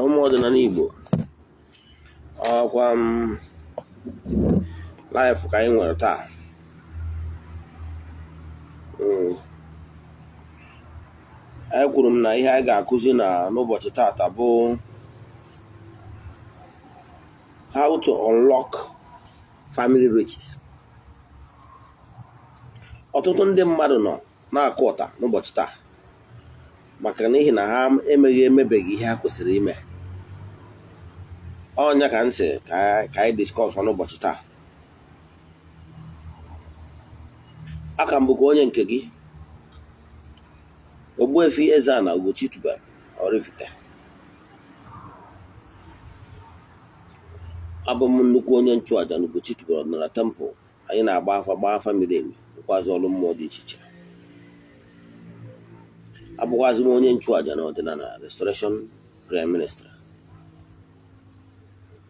Ụmụ ọdịnala Igbo, ọkwa m live ka anyị nwere taa. Anyị kwuru m na ihe anyị ga-akụzi na n'ụbọchị taata bụ how to unlock family riches. Ọtụtụ ndị mmadụ nọ na-akụ ọta n'ụbọchị taa maka n'ihi na ha emeghị emebeghị ihe ha kwesịrị ime. Ọnya ka m sị ka anyị discuss n'ụbọchị taa. Aka m bụkwa onye nke gị, Ogbuefi Eze-Ana Ugochi tubelu Oraifite. Abụ m nnukwu onye nchụaja na Ugochi tubelu ọdịnala temple. Anyị na-agba afa, gbaa afa miri emi, rụkwazị ọrụ mmụọ dị iche iche. Abụkwazị m onye nchụaja na ọdịnala Restoration Prayer Ministry,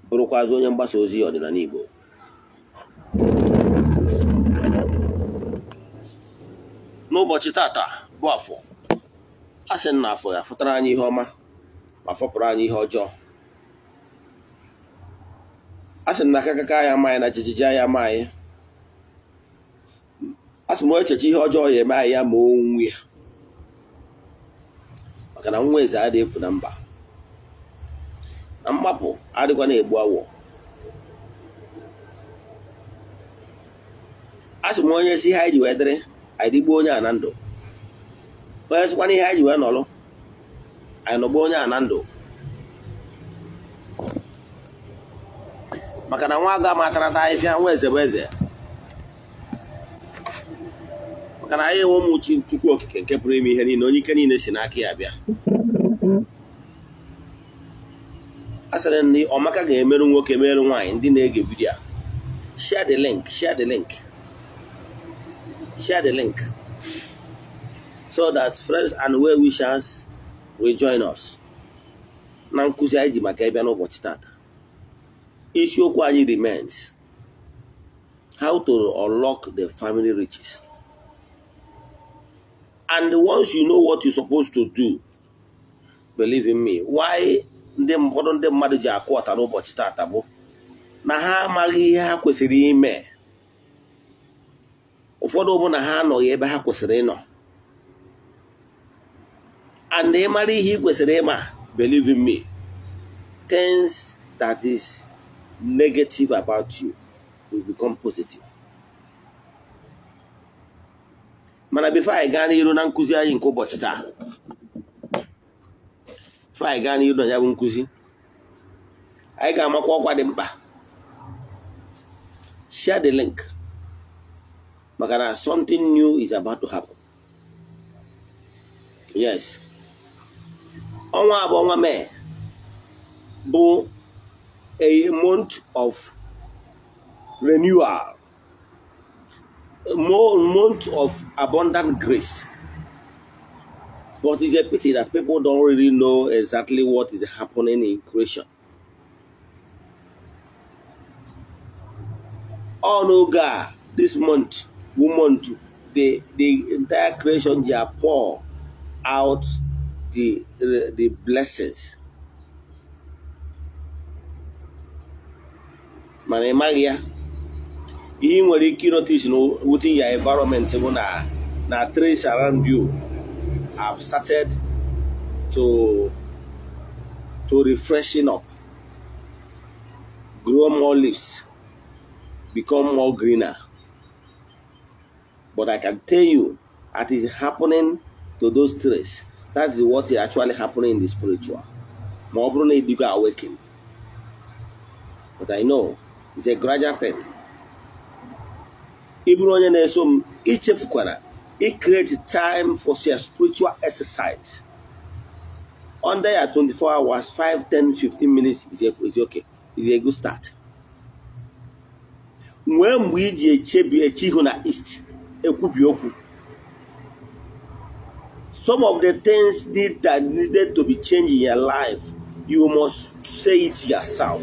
bụrụkwazị onye mgbasa ozi ọdịnala Igbo. N'ụbọchị tata bụ afọ, a sị na afọ ya fụtara anyị ihe ọma ma fọpụrụ anyị ihe ọjọọ. A sị na akakaka ya ama anyị na jijiji ya ama anyị. A sị m echeche ihe ọjọọ ya eme anyị ya ma onwe ya, maka na nwa eze adịghị efu na mba, na mmapụ adịkwa na-egbu awọ. A sị m onye si ihe anyị ji wee dịrị anyị dịgbuo onye a na ndụ, onye sịkwana ihe anyị ji wee nọrọ anyị nọgbuo onye a na ndụ, maka na nwa agụ ama atarata ahịfịa, nwa eze bụ eze. Maka na anyị enwe ụmụ chi Chukwu Okike nke pụrụ ime ihe niile, onye ike niile si n'aka ya bịa. A sịrị ndị ọmaka ga-emerụ nwoke merụ nwaanyị. Ndị na-ege vidiyo a, share the link, share the link, share the link so that friends and well wishers will join us na nkụzi anyị ji maka ịbịa n'ụbọchị tata. Isiokwu anyị remains how to unlock the family riches. And once you know what you're supposed to do, believe in me, why ndị ụfọdụ ndị mmadụ ji akụ ọta n'ụbọchị tata bụ na ha amaghị ihe ha kwesịrị ime. Ụfọdụ bụ na ha anọghị ebe ha kwesịrị ịnọ. And ị mara ihe ị kwesịrị ịma, believe in me, things that is negative about you will become positive. Mana before anyị gaa n'iru na nkụzi anyị nke ụbọchị taa, before anyị gaa n'iru na ya bụ nkụzi, anyị ga-amakwa ọkwa dị mkpa. Share the link, maka na something new is about to happen. Yes, ọnwa abụọ, ọnwa Mee bụ a month of renewal, month of abundant grace. But it's a pity that people don't really know exactly what is happening in creation. All n'oge a, this month bụ month the entire creation ji pour out the blessings. Mana ị maghị ya, ihe ị nwere ike notice within your environment bụ na trees around you have started to refreshing up, grow more leaves, become more greener. But I can tell you that is happening to those trees. That is what is actually happening in the spiritual. Ma ọ bụrụ na ịdịgo awaken. But I know it's a gradual thing. Ị bụrụ onye na-eso m, ichefukwara I create time for your spiritual exercise. Under your 24 hours, 5, 10, 15 minutes is okay. Is a good start. Nwee mgbe iji echebi eche ihu na east ekwubi okwu. Some of the things that needed to be changed in your life, you must say it yourself.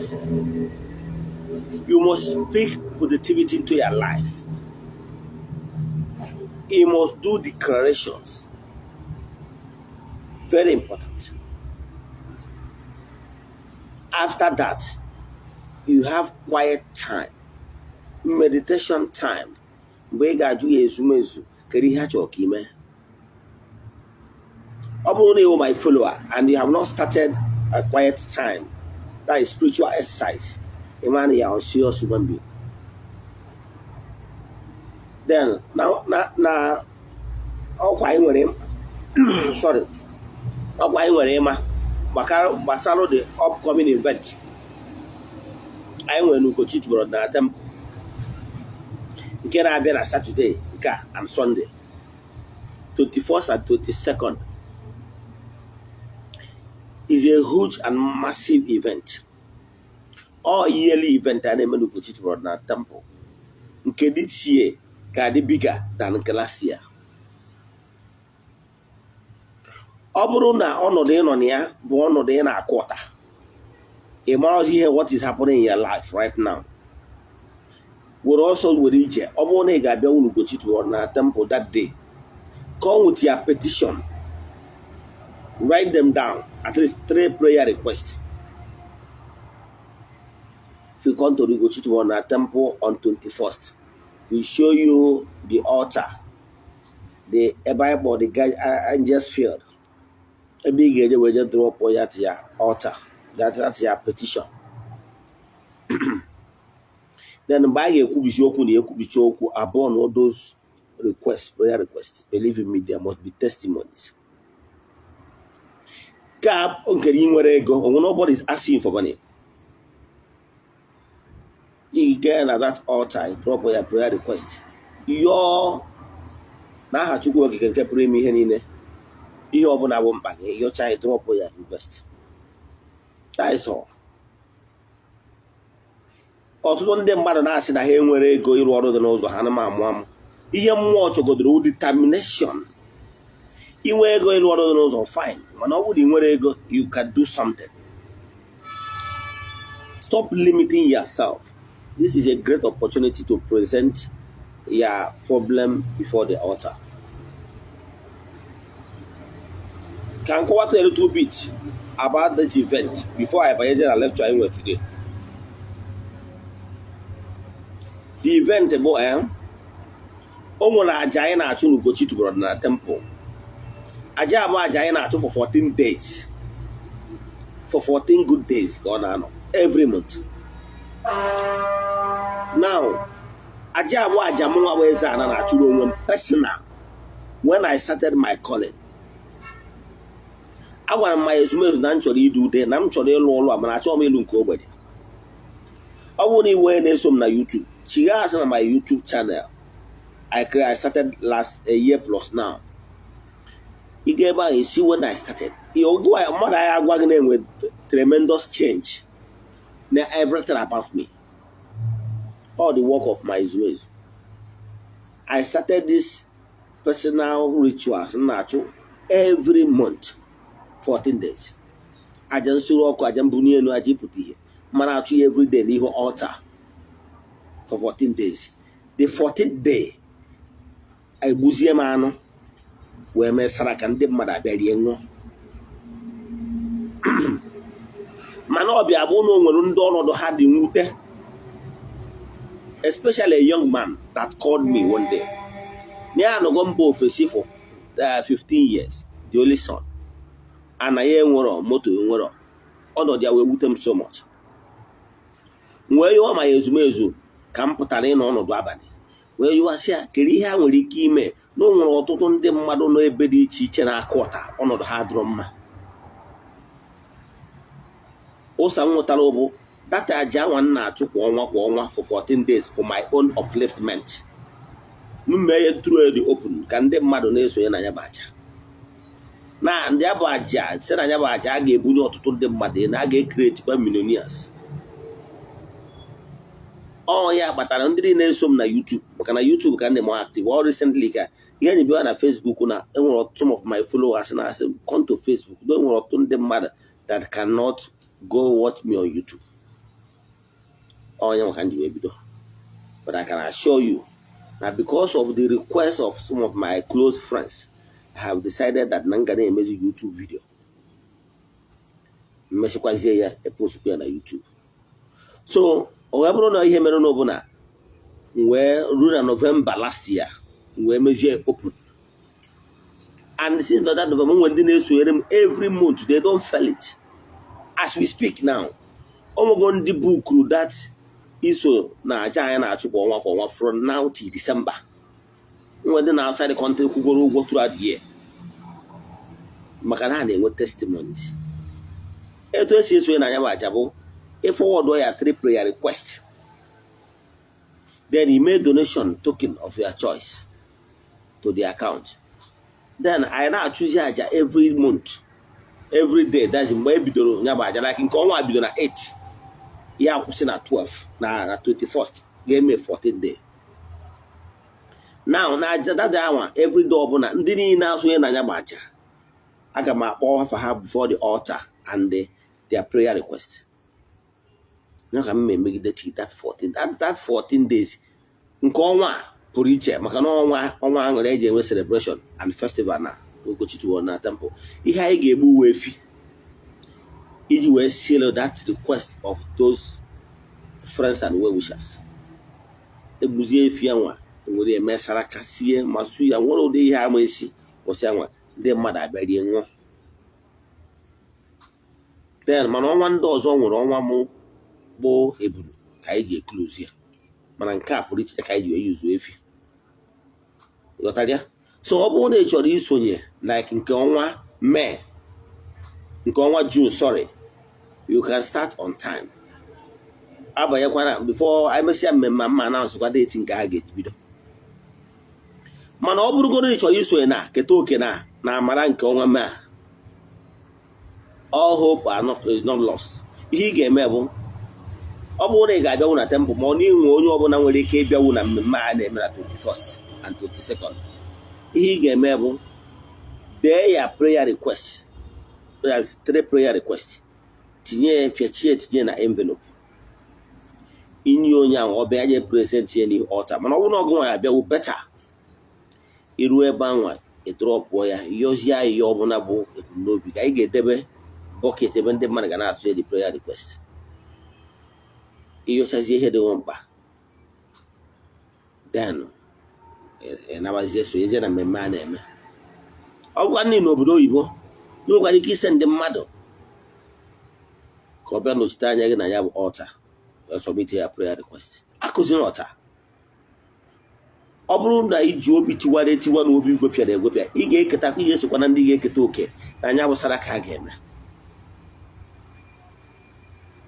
You must speak positivity into your life. You must do declarations. Very important. After that, you have quiet time, meditation time, mgbe ị ga-ajụ ya ezumezu kedu ihe a chọrọ ka ime. Ọ bụrụ na ịwụ my follower and you have not started a quiet time, that is spiritual exercise, ị ma na you are a serious human being. Then na ọkwa anyị nwere, sorry, ọkwa anyị nwere ịma gbasara the upcoming event anyị nwere n'Ugochi tubelu na temple nke na-abịa na Saturday nke a and Sunday, 21st and 22nd, is a huge and massive event. All yearly event a na-eme n'Ugochi tubelu na temple, nke this year ga-adị bigger than nke last year. Ọ bụrụ na ọnọdụ ị nọ na ya bụ ọnọdụ ị na-akụ ụta, ị marazi ihe what is happening in your life right now, were ọsọ were ije. Ọ bụrụ na ị ga-abịa Ugochi tubelu na temple that day, come with your petition, write them down, at least three prayer requests. If you come to Ugochi tubelu na temple on 21st, we show you the altar, the ebe anyị kpọrọ the angels field, ebe ị ga-eje wee je drop ya to ya altar, that's your petition. Then mgbe anyị ga-ekwubisi okwu na ekwubichi okwu abụọ na all those requests, prayer requests, believe in me, there must be testimonies. Ka nke ị nwere ego onwe, nobody is asking for money. You get na that altar, you drop your prayer request, yọọ n'aha Chukwu Okike nke pụrụ ime ihe niile, ihe ọbụla bụ mkpa gị, yọcha, you drop ya request. That is all. Ọtụtụ ndị mmadụ na-asị na ha enwere ego ịrụ ọrụ dị n'ụzọ ha. Na m amụ amụ ihe mmụọ chọgodoro determination. Inwe ego ịrụ ọrụ dị n'ụzọ, fine, mana ọ bụrụ na ị nwere ego, you can do something. Stop limiting yourself. This is a great opportunity to present your problem before the altar. Ka m kọwata a little bit about this event before I banyeje na lecture anyị nwere today. The event bụ o nwere aja anyị na-achụ n'Ugochi tubelu na temple. Aja abụọ, aja anyị na-achụ for 14 days, for 14 good days ka ọ na-anọ every month now. Aja abụọ, aja mụnwa bụ eze ana na-achụrụ onwe m personal. When I started my calling, agwara m ma ezumezu na m chọrọ idu ude, na m chọrọ ịlụ ọlụ a, mana achọghị m ịlụ nke ogbenye. Ọ bụrụ na iwe na-eso m na YouTube, chigha azụ na my YouTube channel I started last a year plus now. Ị ga ebe ahụ esi when I started, mmadụ anyị agwa gị na-enwe tremendous change na everything about me, all the work of my ezumezu. I started this personal rituals m na-achụ every month, 14 days, aja nsuru ọkụ, aja mbunye elu, aja ịpụta ihe, mana achụ ya every day n'ihu altar for 14 days. The 14th day, egbuzie m anụ wee mee saraka, ndị mmadụ abịa rie ṅụọ. Mana ọbịa bụ na o nwere ndị ọnọdụ ha dị mwute, especially a young man that called me one day na ya anọgo mba ofesi for 15 years, the only son, ana ya enwero moto, enwero. Ọnọdụ ya wee wute m so much. Wee yụọ ma ya ezumezu ka m pụtara ịnọ ọnọdụ abalị, wee yụwasị ya kedu ihe a nwere ike ime, na o nwere ọtụtụ ndị mmadụ nọ ebe dị iche iche na-akụ ọta, ọnọdụ ha dịrọ mma. Ụsa m nwetara bụ data aja anwa m na-achụ kwa ọnwa kwa ọnwa for 14 days for my own upliftment, m mee ya through the open ka ndị mmadụ na-esonye na ya bụ aja, na ndị abụ aja site na ya bụ aja a ga-ebunye ọtụtụ ndị mmadụ, na a ga-ecreatekwa millionaires. Ọ ya kpatara ndị niile na-eso m na YouTube, maka na YouTube ka ndị m active all recently, ka ihe nyi bịa na Facebook, na enwere ọtụtụ some of my followers na-asị come to Facebook, though enwere ọtụtụ ndị mmadụ that cannot go watch me on YouTube. Onye maka m ji wee bido. But I can assure you na because of the request of some of my close friends, I have decided that na m ga na-emezi YouTube video. Mmechikwazie ya, epostkwa ya na YouTube. So o wee bụrụ na ihe mere n'ọbụla wee ruo na November last year, wee mezie open. And since that November, nwere ndị na-esonyere m every month. They don't fail it. As we speak now, ọmụgo ndị bookuru that iso na aja anyị na-achụ kwa ọnwa kwa ọnwa from now till December. Nwere ndị na outside the country kwụgoro ụgwọ throughout the year, maka na ha na-enwe testimonies. Etu esi esonye na anya bụ aja bụ ịforward ya three prayer request, then you make donation token of your choice to the account. Then anyị na-achụzi aja every month, every day. That's mgbe e bidoro ya bụ aja. Like nke ọnwa bido na 8, ya akwụsị na 12, na 21st, ga-eme 14 day. Now, na aja dada anwa, every day ọbụla, ndị niile asonye na ya bụ aja, aga m akpọ afa ha before the altar and their prayer request. Ya ka m emegide till that 14, that 14 days. Nke ọnwa a pụrụ iche maka na ọnwa aṅụrị eji enwe celebration and festival na Ugochitwu na temple. Ihe anyị ga-egbu uwe efi iji wee seal that request of those friends and well wishers. Egbuzie efi anwa, nwere eme saraka, sie ma su ya, nwere ụdị ihe ama esi kwụsị anwa, ndị mmadụ abịa rie, ṅụọ. Then mana ọnwa ndị ọzọ nwere ọnwa mụ bụ eburu ka anyị ji eclose ya, mana nke a pụrụ iche ka anyị ji wee yuzuo efi. Ghọtara ya? So ọ bụrụ na ị chọrọ isonye, like nke ọnwa May, nke ọnwa June, sorry, you can start on time. Abanyekwana before anyị mesịa mmemme mma na-asụkwa date nke a ga-eji bido. Mana ọ bụrụgoro na ị chọrọ isonye na keta oke na amara nke ọnwa May, all hope are not, is not lost. Ihe ị ga-eme bụ, ọ bụrụ na ị ga-abịanwu na temple, ma ọ na inwe onye ọbụla nwere ike ịbịanwu na mmemme a na-eme na 21st and 22nd, ihe ị ga-eme bụ dee ya prayer request, three prayer request, tinye ya, pịachie, tinye na envelope, inye onye ahụ, ọ bịa je present ya n'ihu altar. Mana ọ bụrụ na ọgụ nwa ya abịawu, better iruo ebe anwa, ịdropụọ ya, yọzie ihe ọbụla bụ ebumnobi. Ka anyị ga-edebe bucket ebe ndị mmadụ ga na-atụ ya the prayer request. Ịyọchazie ihe dị mkpa, then ị nabazie, sonyezie na mmemme a na-eme. Ọ bụkwa ndị n'obodo oyibo, ị nwekwara ike ise ndị mmadụ ka ọ bịa nọchite anya gị na ya bụ altar, submit ya prayer request. Akụziri ọta, ọ bụrụ na iji obi tiwara etiwa na obi gwepịara egwepịa, ị ga-eketa ihe, sokwa na ndị ga-eketa oke na anya bụ saraka a ga-eme.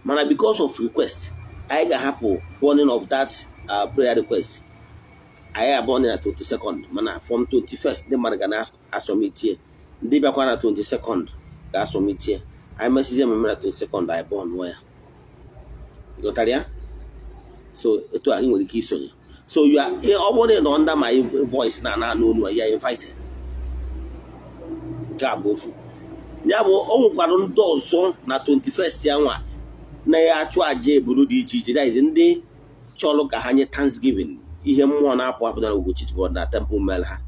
Mana because of request, anyị ga-ahapụ burning of that prayer request. Anyị abụọ na 22nd, mana from 21st ndị mmadụ ga na-asubmitie. Ndị bịakwa na 22nd ga-asubmitie. Anyị mesizie mmemme na 22nd, anyị burnụọ ya. Ghọtara ya? So etu a ị nwere ike isonye. So you are, ọ bụrụ na ị nọ under my voice na na-anụ olu, ya invited. Nke a bụ ofu ya bụ. O nwekwara ndị ọzọ na 21st ya nwa na ya achụ aja ebulu dị iche iche. That is, ndị chọrọ ka ha nye thanksgiving, ihe mmụọ na-apụ apụ na Ugochi na temple mel ha.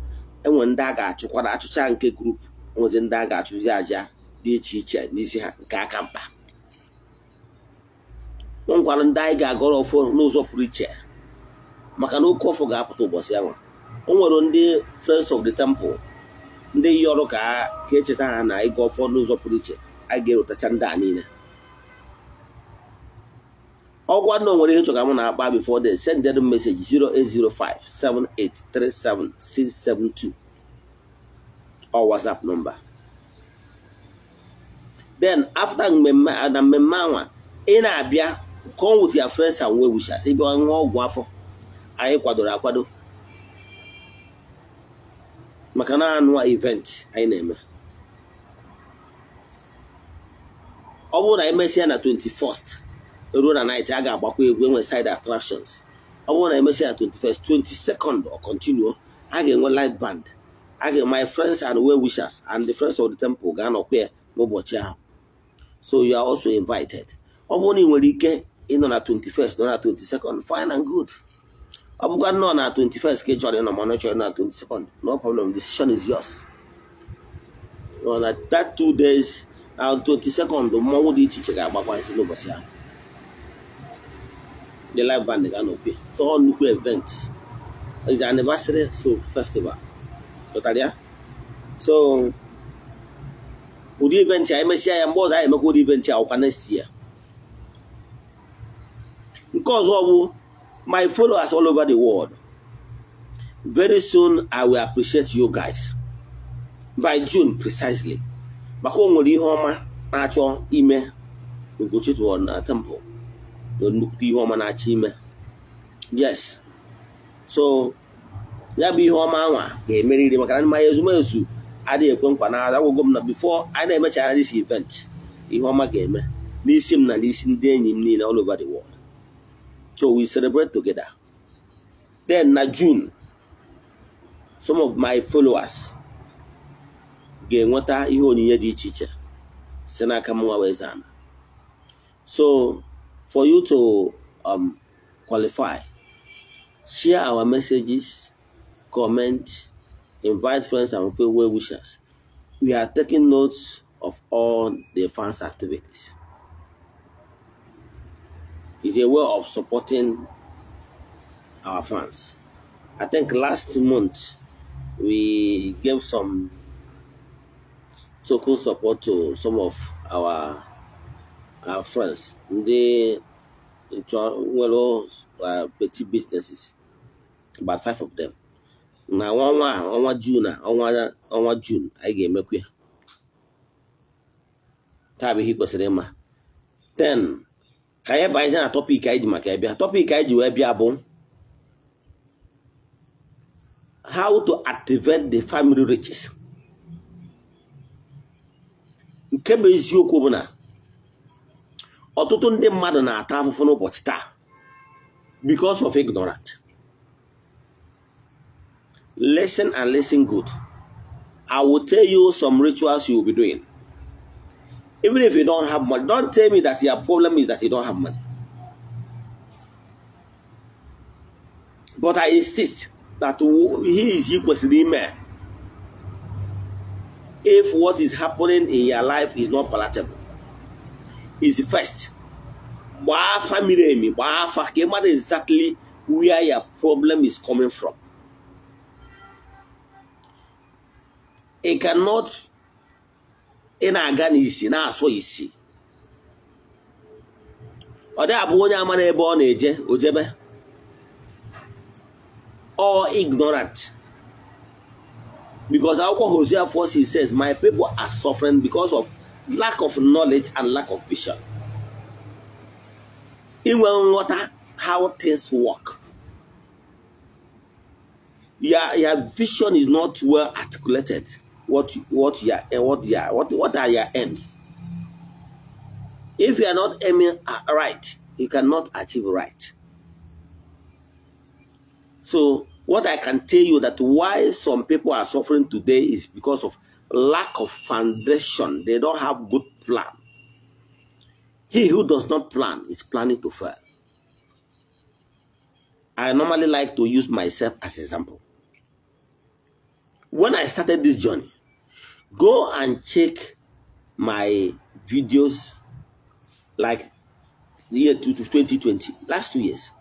Enwere ndị a ga-achụkwara achụcha nke group, nwezi ndị a ga-achụzi aja dị iche iche n'isi ha nke aka mkpa. Nwekwara ndị anyị ga-agọrọ ọfọ n'ụzọ pụrụ iche, maka na oke ọfọ ga-apụta ụbọchị ahụ. O nwere ndị friends of the temple, ndị yọrọ ka echeta ha na ịgọ ọfọ n'ụzọ pụrụ iche. Anyị ga-ewetacha ndị a niile. Ọgwa na o nwere ihe chọrọ ka mụ na-akpa before then, send them message 08057837672 or WhatsApp number. Then after mmemme na mmemme anwa, ị na-abịa, come with your friends and well wishers. Ịbịa ṅụọ ọgwụ afọ anyị kwadoro akwado, maka na annual event anyị na-eme. Ọ bụrụ na anyị mesịa na 21st ruo na night, a ga-agbakwa egwu, enwe side attractions. Ọ bụrụ na emesịa na 21st, 22nd or continue, a ga-enwe live band. A ga my friends and well wishers and the friends of the temple ga-anọkwa ya n'ụbọchị ahụ. So you are also invited. Ọ bụrụ na ị nwere ike ịnọ na 21st, nọ na 22nd, fine and good. Ọ bụkwa nnọọ na 21st ka ị chọrọ ịnọ, mana ị chọrọ ịnọ na 22nd, no problem, decision is yours. Nọ na that 2 days Na 22nd, mmọnwụ dị iche iche ga-agbakwasị n'ụbọchị ahụ. Ndị live band ga-anọkwe. So ọ nnukwu event is the anniversary, so festival pụtara ya. So ụdị event a emesịa ya, mgbe ọzọ anyị emekwa ụdị event a ọkwa next year. Nke ọzọ bụ my followers all over the world, very soon I will appreciate you guys by June precisely, maka o nwere ihe ọma na-achọ ime Ugochi na temple na nnukwu ihe ọma na-achọ ime. Yes, so ya bụ ihe ọma anwa ga-emeriri, maka na mmanya ezumezu adịghị ekwe nkwa na agwụgwọ m na before anyị na-emechara this event, ihe ọma ga-eme n'isi m na n'isi ndị enyi m niile all over the world. So we celebrate together. Then na June, some of my followers ga-enweta ihe onyinye dị iche iche si n'aka m nwa Eze-Ana. So for you to qualify, share our messages, comment, invite friends and well wishers. We are taking notes of all the fans' activities. It's a way of supporting our fans. I think last month we gave some token support to some of our friends. Ndị nwere petty businesses, about five of them. Na ọnwa a, ọnwa June a, ọnwa June, anyị ga-emekwa ya. Taa bụ ihe ị kwesịrị ịma. Then ka anyị banyezie na topic anyị ji maka ya bịa. Topic anyị ji wee bịa bụ how to activate the family riches. Nke bụ eziokwu bụ na ọtụtụ ndị mmadụ na-ata afụfụ n'ụbọchị taa because of ignorance. Listen and listen good. I will tell you some rituals you will be doing. Even if you don't have money, don't tell me that your problem is that you don't have money. But I insist that he is kwesịrị ime if what is happening in your life is not palatable is first, gbaa afa miri emi, gbaa afa ka ị mara exactly where your problem is coming from. Ị cannot ị na-aga n'isi na-asọ isi. Ọ dị abụ onye amara ebe ọ na-eje ojebe or ignorant, because akwụkwọ Hosea 4:6 says, "My people are suffering because of lack of knowledge and lack of vision." Inwe nghọta how things work, your vision is not well articulated. What are your aims? If you are not aiming right, you cannot achieve right. So what I can tell you that why some people are suffering today is because of lack of foundation. They don't have good plan. He who does not plan is planning to fail. I normally like to use myself as example. When I started this journey, go and check my videos, like the year 2020, last 2 years.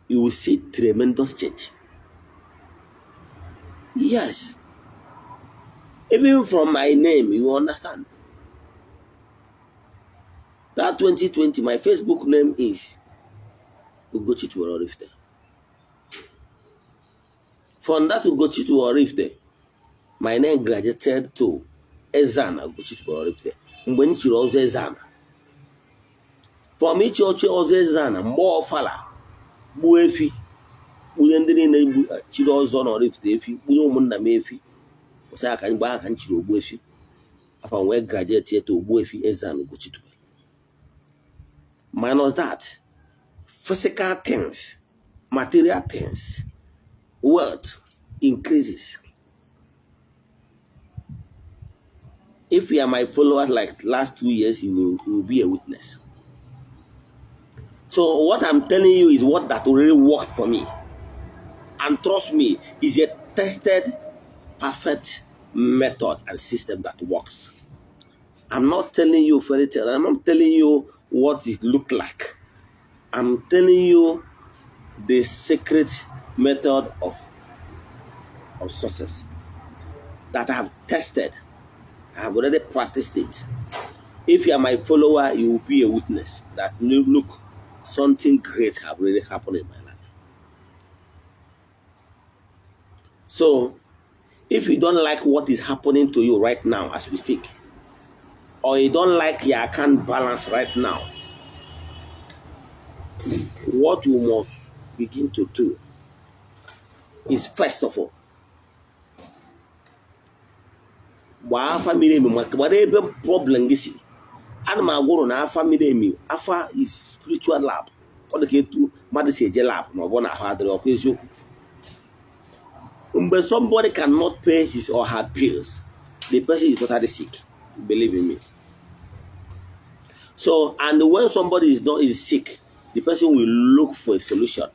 You will see tremendous change. Yes. Even from my name, you understand. That 2020, my Facebook name is Ugochi Oraifite. From that Ugochi Oraifite, my name graduated to Eze-Ana Ugochi Oraifite. Mgbe m chiri ọzọ Eze-Ana. From ichi oche ọzọ Eze-Ana, mgbe ọfala gbuo efi, gbunye ndị niile chiri ọzọ na Oraifite efi, gbunye ụmụnna m efi, kwụsị aka mgbe ahụ ka m chiri Ogbuefi afa wee graduate to Ogbuefi Eze-Ana Ugochi. Minus that, physical things, material things, wealth increases. If you are my followers like last 2 years, you will be a witness. So what I'm telling you is what that really worked for me. And trust me, is a tested, perfect method and system that works. I'm not telling you fairy tale. I'm not telling you what it look like. I'm telling you the secret method of success that I have tested. I have already practiced it. If you are my follower, you will be a witness that, look, something great have really happened in my life. So, if you don't like what is happening to you right now as we speak, or you don't like your account balance right now, what you must begin to do is, first of all, gbaa afa miri emi maka gbara ebe problem gị si. Ana m agwa ụnụ na afa miri emi, afa is spiritual lab. Ọ dị ka etu mmadụ si eje lab na ọ bụ na ahụ adịrị ọkwa eziokwu. Mgbe somebody cannot pay his or her bills, the person is totally sick, believe in me. So, and when somebody is not is sick, the person will look for a solution,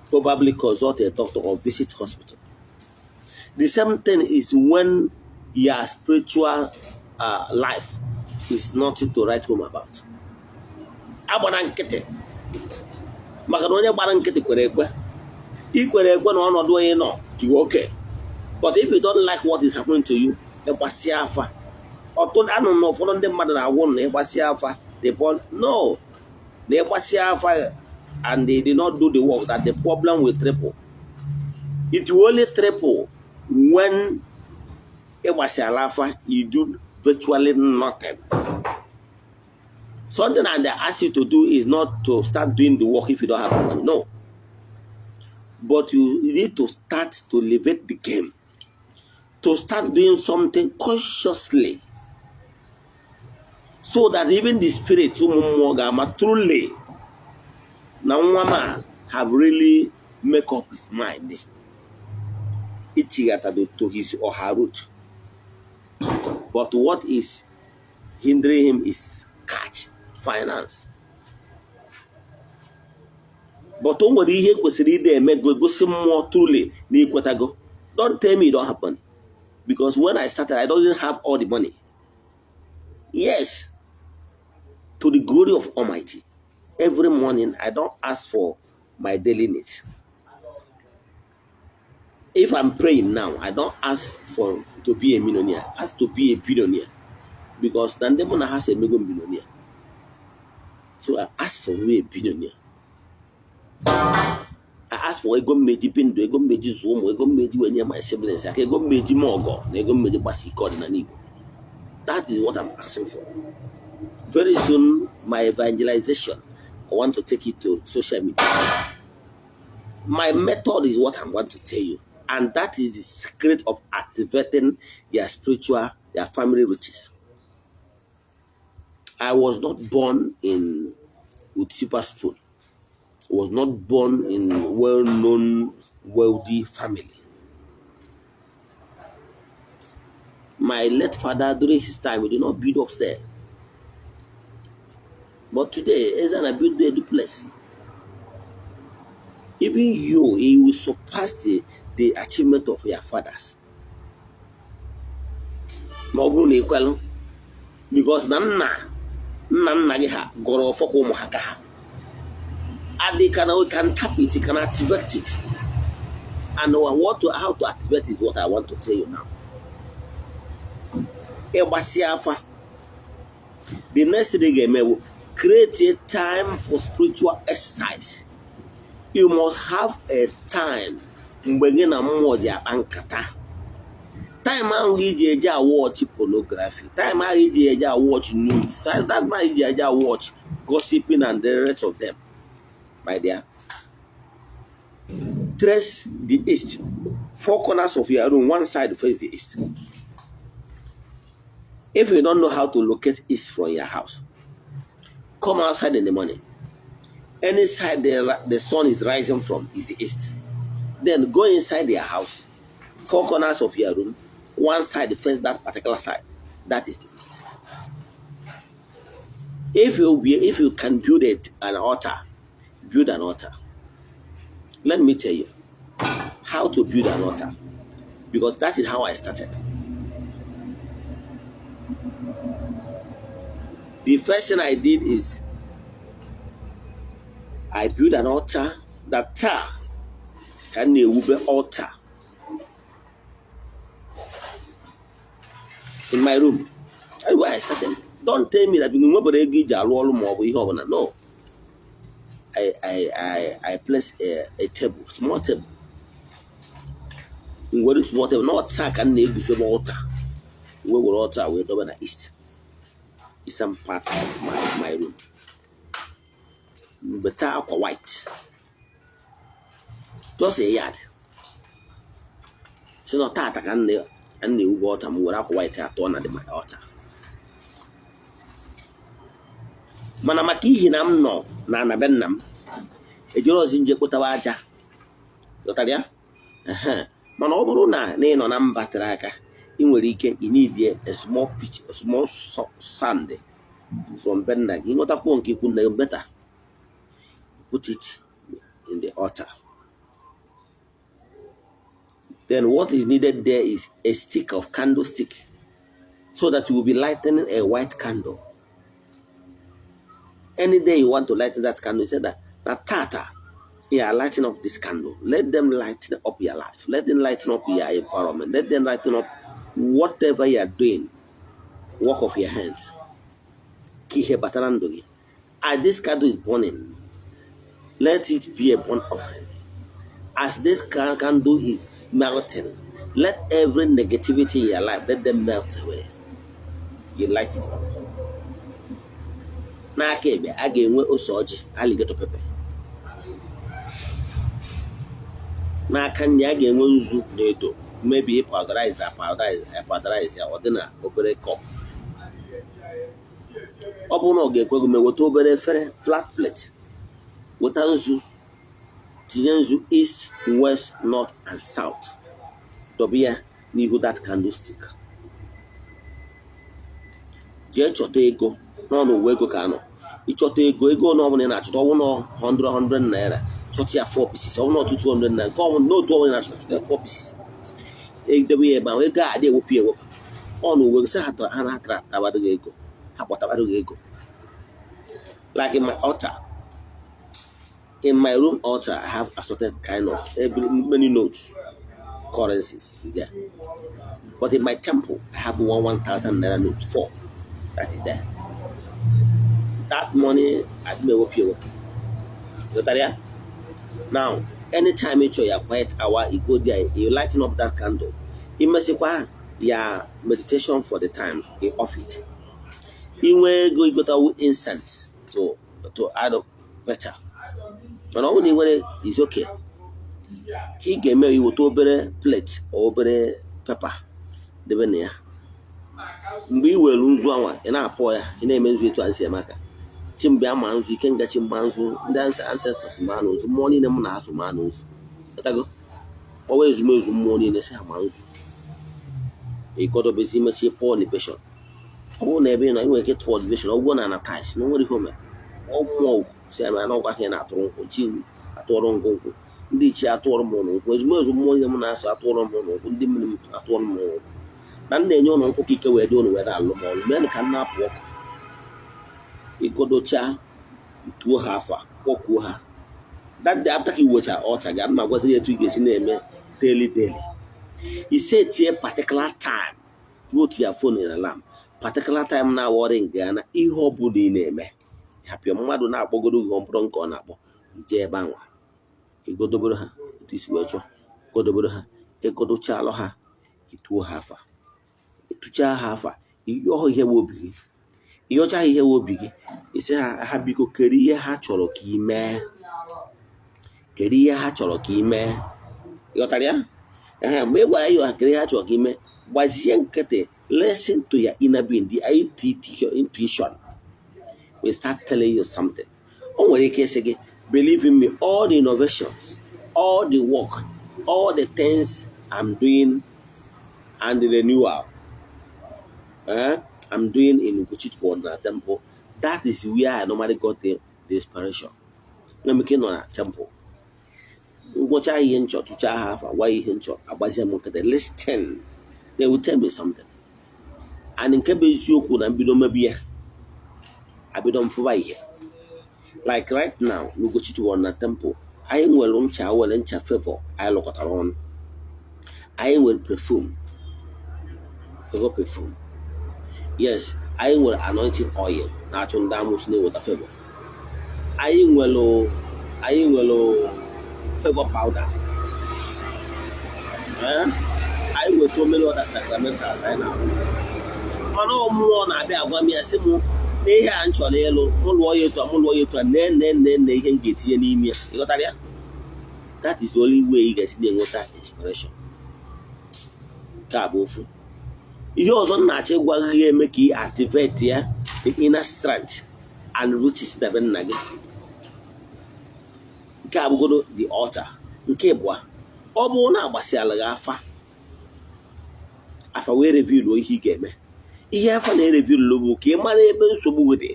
probably consult a doctor or visit hospital. The same thing is when your spiritual life is nothing to write home about. Agbara nkịtị, maka na onye gbara nkịtị kwere ekwe, ikwere ekwe na ọnọdụ onye nọ dị okay. But if you don't like what is happening to you, ịgbasịa afa. Ọtụtụ anụ na ụfọdụ ndị mmadụ na-agwụ na ịgbasịa afa, the no, na ịgbasịa afa and they did not do the work, that the problem will triple. It will only triple when ịgbasịala afa, you do virtually nothing. Something that they ask you to do is not to start doing the work if you don't have money. No. But you need to start to elevate the game. To start doing something consciously. So that even the spirit ụmụ mmụọ ga-ama truly na nwa ma have really make up his mind ichighata to his or her root. But what is hindering him is cash, finance. But o nwere ihe kwesịrị ide eme gosi mmụọ truly na ikwetago. Don't tell me you don't have money. Because when I started, I don't have all the money. Yes, to the glory of Almighty. Every morning, I don't ask for my daily needs. If I'm praying now, I don't ask for to be a millionaire. I ask to be a billionaire. Because na ndị mụ na ha si emego m billionaire. So I ask for be a billionaire. I ask for ego mmeji bi ndụ, ego mmeji zụọ ụmụ, ego mmeji wee nye my siblings aka, ego mmeji m ọgọ na ego mmeji gbasi ike ọdịnala Igbo. That is what I'm asking for. Very soon, my evangelization, I want to take it to social media. My method is what I want to tell you. And that is the secret of activating your spiritual, your family riches. I was not born in with silver spoon. I was not born in well-known, wealthy family. My late father, during his time, he did not build upstairs. But today, Ezana built a duplex. Even you, he will surpass the achievement of your fathers. Ma ọ bụrụ na ekwelụ, because na nna nna nna gị ha gọrọ ọfọ ka ụmụ ha ka ha and they can tap it, you can activate it. And what to how to activate is what I want to tell you now. Ịgbasịa afa, the next thing ị ga-eme bụ create a time for spiritual exercise. You must have a time mgbe gị na mmụọ ji akpa nkata. Time ahụ iji eje awatch pornography, time ahụ iji eje awatch news, time ahụ iji eje awatch gossiping and the rest of them, my dear. Trace the east, four corners of your room, one side face the east. If you don't know how to locate east from your house, come outside in the morning. Any side the sun is rising from is the east. Then go inside their house, four corners of your room, one side face that particular side. That is the east. If you can build it an altar, build an altar. Let me tell you how to build an altar. Because that is how I started. The first thing I did is I built an altar. That taa ka m na-ewube altar in my room. That's where I started. Don't tell me that you nwebere ego iji arụ ọrụ ma ọ bụ ihe ọbụla. No. I place a table, small table. M were small table, not taa ka m na-eguzobe altar. Wee were altar wee dobe na east. Eastern part of my room. Weta akwa white. Just a yard. Si na tata ka m na-ewube altar, m were akwa white atọ na my altar. Mana maka ihi na m nọ na ana be nna m, ejere ozi nje kpotawa aja. Ghọtara ya? Mana ọ bụrụ na ị nọ na mba tere aka, ị nwere ike ị need a small pitch, a small sand from be nna gị. Ịnwetakwuo nke ikwu nna gị, better put it in the altar. Then what is needed there is a stick of candlestick, so that you will be lighting a white candle. Any day you want to light that candle, you say that na tata, you are lighting up this candle. Let them lighten up your life. Let them lighten up your environment. Let them lighten up whatever you are doing, work of your hands. Ka ihe batara ndụ gị. As this candle is burning, let it be a burnt offering. As this candle is melting, let every negativity in your life, let them melt away. You light it up. N'aka ekpe, a ga-enwe ose ọjị, alligator pepper. N'aka nri, a ga-enwe nzu na edo, maybe powderize powderize ya, ọ dị na obere cup. Ọ bụrụ na ọ ga-ekwe gị mee, weta obere efere, flat plate, weta nzu, tinye nzu east, west, north and south, dobe ya n'ihu that candlestick. Jee chọta ego n'ọnụ ụwa, ego ka anọ. Ịchọta ego, ego na ọbụla ị na-achọta, ọbụ na 100 100 naira, chọta ya 4 pieces, ọ bụ na ọtụtụ 100 naira, nke ọbụla n'otu ọbụla ị na-achọta, chọta ya 4 pieces, edebe ya ebe ahụ. Ego a adị ewepụ ya ewepụ ọ na uwe sị ha tara ha na-atara atabara gị ego, ha kpọtabara gị ego. Like in my altar, in my room altar, I have assorted kind of every many notes, currencies is there. But in my temple, I have 1,000 naira note, four, that is there. That money adị m ewepụ ewepụ. Ghọtara ya? Now, anytime ị chọrọ ya quiet hour, you go there, you lighten up that candle, imesịkwa ya meditation for the time, you off it. Inwe ego, igotawu incense to add up, better. Mana ọ bụrụ na ị nwere, is okay. Ka ị ga-eme, iweta obere plate or obere paper, debe na ya. Mgbe ị were nzu anwa, ị na-apụ ya, ị na-eme nzu etu a si eme aka chimgbe ama nzu ike ngachi mgba nzu, ndị ancestors ma na nzu, mmụọ niile m na-asụ ma na nzu. Ghọtago? Kpọwa ezumezu mmụọ niile, si ha ma nzu. Ịkọdobezi, imechi, pụọ libation. Ọ bụrụ na ebe ị nọ, ị nwere ike tụọ libation. Ọ bụrụ na na tiles na nwere ihe o mere, ọ mmụọ si eme na ọgwa ha na-atụrụ nkwụ chi, atụọrọ ngwụ nkwụ, ndị ichie atụọrọ m ụlọ nkwụ, ezumezu mmụọ niile m na-asụ atụọrọ m ụlọ nkwụ, ndị mmiri m atụọrọ m ụlọ nkwụ, na m na-enye ụlọ nkwụ ka ike wee dị ụnụ wee na-alụ m ọrụ mee ka m na-apụ ọkụ. Ịgodocha, tuo ha afa, kpọkuo ha. That day after ka i wecha ọcha ga ma gwazi gị etu ị ga-esi na-eme daily daily. I setie particular time, put your phone in alarm, particular time na awọrị nke ya na ihe ọ bụla ị na-eme hapịa mmadụ na-akpọgoro gị, ọ bụrụ nke ọ na-akpọ ije ebe anwa, igodobere ha otu isi wee chọọ godobere ha. Ịgodochalụ ha, ituo ha afa, ịtụchaa ha afa, ịyọọ ihe bụ obi gị, ịyọcha ha ihe bụ obi gị, isi ha, ha biko kedu ihe ha chọrọ ka ị mee, kedu ihe ha chọrọ ka ị mee. Ịghọtara ya? Ee, mgbe ị gwara ya ha kedu ihe ha chọrọ ka ị mee, gbazie nkịtị. Listen to your inner being. The intuition will start telling you something. O nwere ike ịsị gị, believe in me, all the innovations, all the work, all the things I'm doing and the renewal I'm doing in Ugochi na temple, that is where I normally got the inspiration. Nwere m ike ịnọ na temple ngwa. Ngwọcha ihe nchọ, tụchaa ha afa, gwa ya ihe nchọ, agbazie m nkịtị. Listen, they will tell me something, and nke bụ eziokwu na mbido mebi ya, abido mfụba ihe. Like right now, n'Ugochi na temple, anyị nwere ncha, nwere ncha favor anyị lụkọtara ọnụ. Anyị nwere perfume, favor perfume, yes. Anyị nwere anointing oil na-achụ ndị amụsụ, na-eweta favor. Anyị nwere favor powder. Eh? Anyị nwere so many other sacramentals anyị na-arụ, mana ọ mmụọ na-abịa agwa m ya, sị m na ihe a m chọrọ ịlụ, mụ lụọ ya etu a, mụ lụọ ya etu a, nee nee nee nee ihe m ga-etinye n'ime ya. Ịghọtara ya? That is the only way ị ga-esi na-enweta inspiration. Nke a bụ ofu ihe ọzọ m na-achọ ịgwa gị ga-eme ka ị activate ya, the inner strength and riches dabe nna gị. Nke a bụgodo the altar. Nke ịbụa, ọ bụrụ na agbasịala gị afa, afa wee reveal ihe ị ga-eme. Ihe afa na-ereveal bụ ka ị mara ebe nsogbu gị dị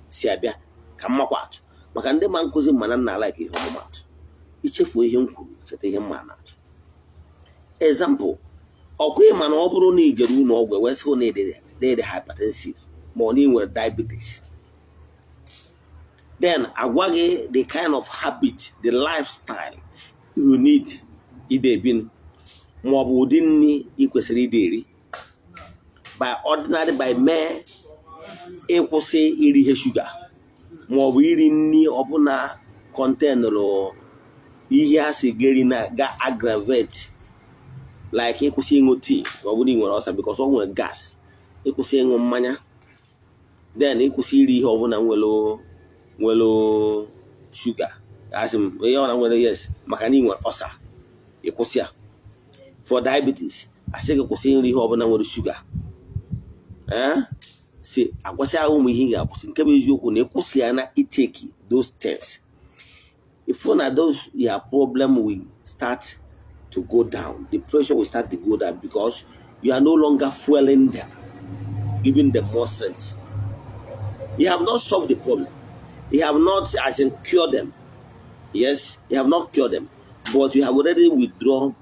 si abịa. Ka mmakwa atụ maka ndị ma nkụzi, mana nna like ihe ọmụmatụ. Ichefuo ihe m kwuru, cheta ihe mma na-atụ. Example, ọkwa ị ma na ọ bụrụ na i jere ụlọ ọgwụ wee sị na ịdị hypertensive ma ọ na ị nwere diabetes, then agwa gị the kind of habit, the lifestyle you need ide ebi, ma ọ bụ ụdị nri ị kwesịrị ide eri, by ordinary, by mee ịkwụsị iri ihe shuga ma ọ bụ iri nri ọbụla containụrụ ihe a sị geri na ga aggravate, like ịkwụsị ịṅụ tii ma ọ bụrụ ị nwere ulcer because ọ nwere gas, ịkwụsị ịṅụ mmanya, then ịkwụsị iri ihe ọbụla nwere shuga, asị m ihe ọbụla nwere, yes, maka na ị nwere ulcer, ịkwụsị ya. For diabetes, asị gị kwụsị nri ihe ọbụla nwere shuga. Ee, si agwacha ụmụ ihe ị ga-akwụsị. Nke bụ eziokwu na ịkwụsị ya na itake those things, if na those your problem will start to go down, the pressure will start to go down because you are no longer fueling them, giving them more strength. You have not solved the problem, you have not, as in, cured them. Yes, you have not cured them, but you have already withdrawn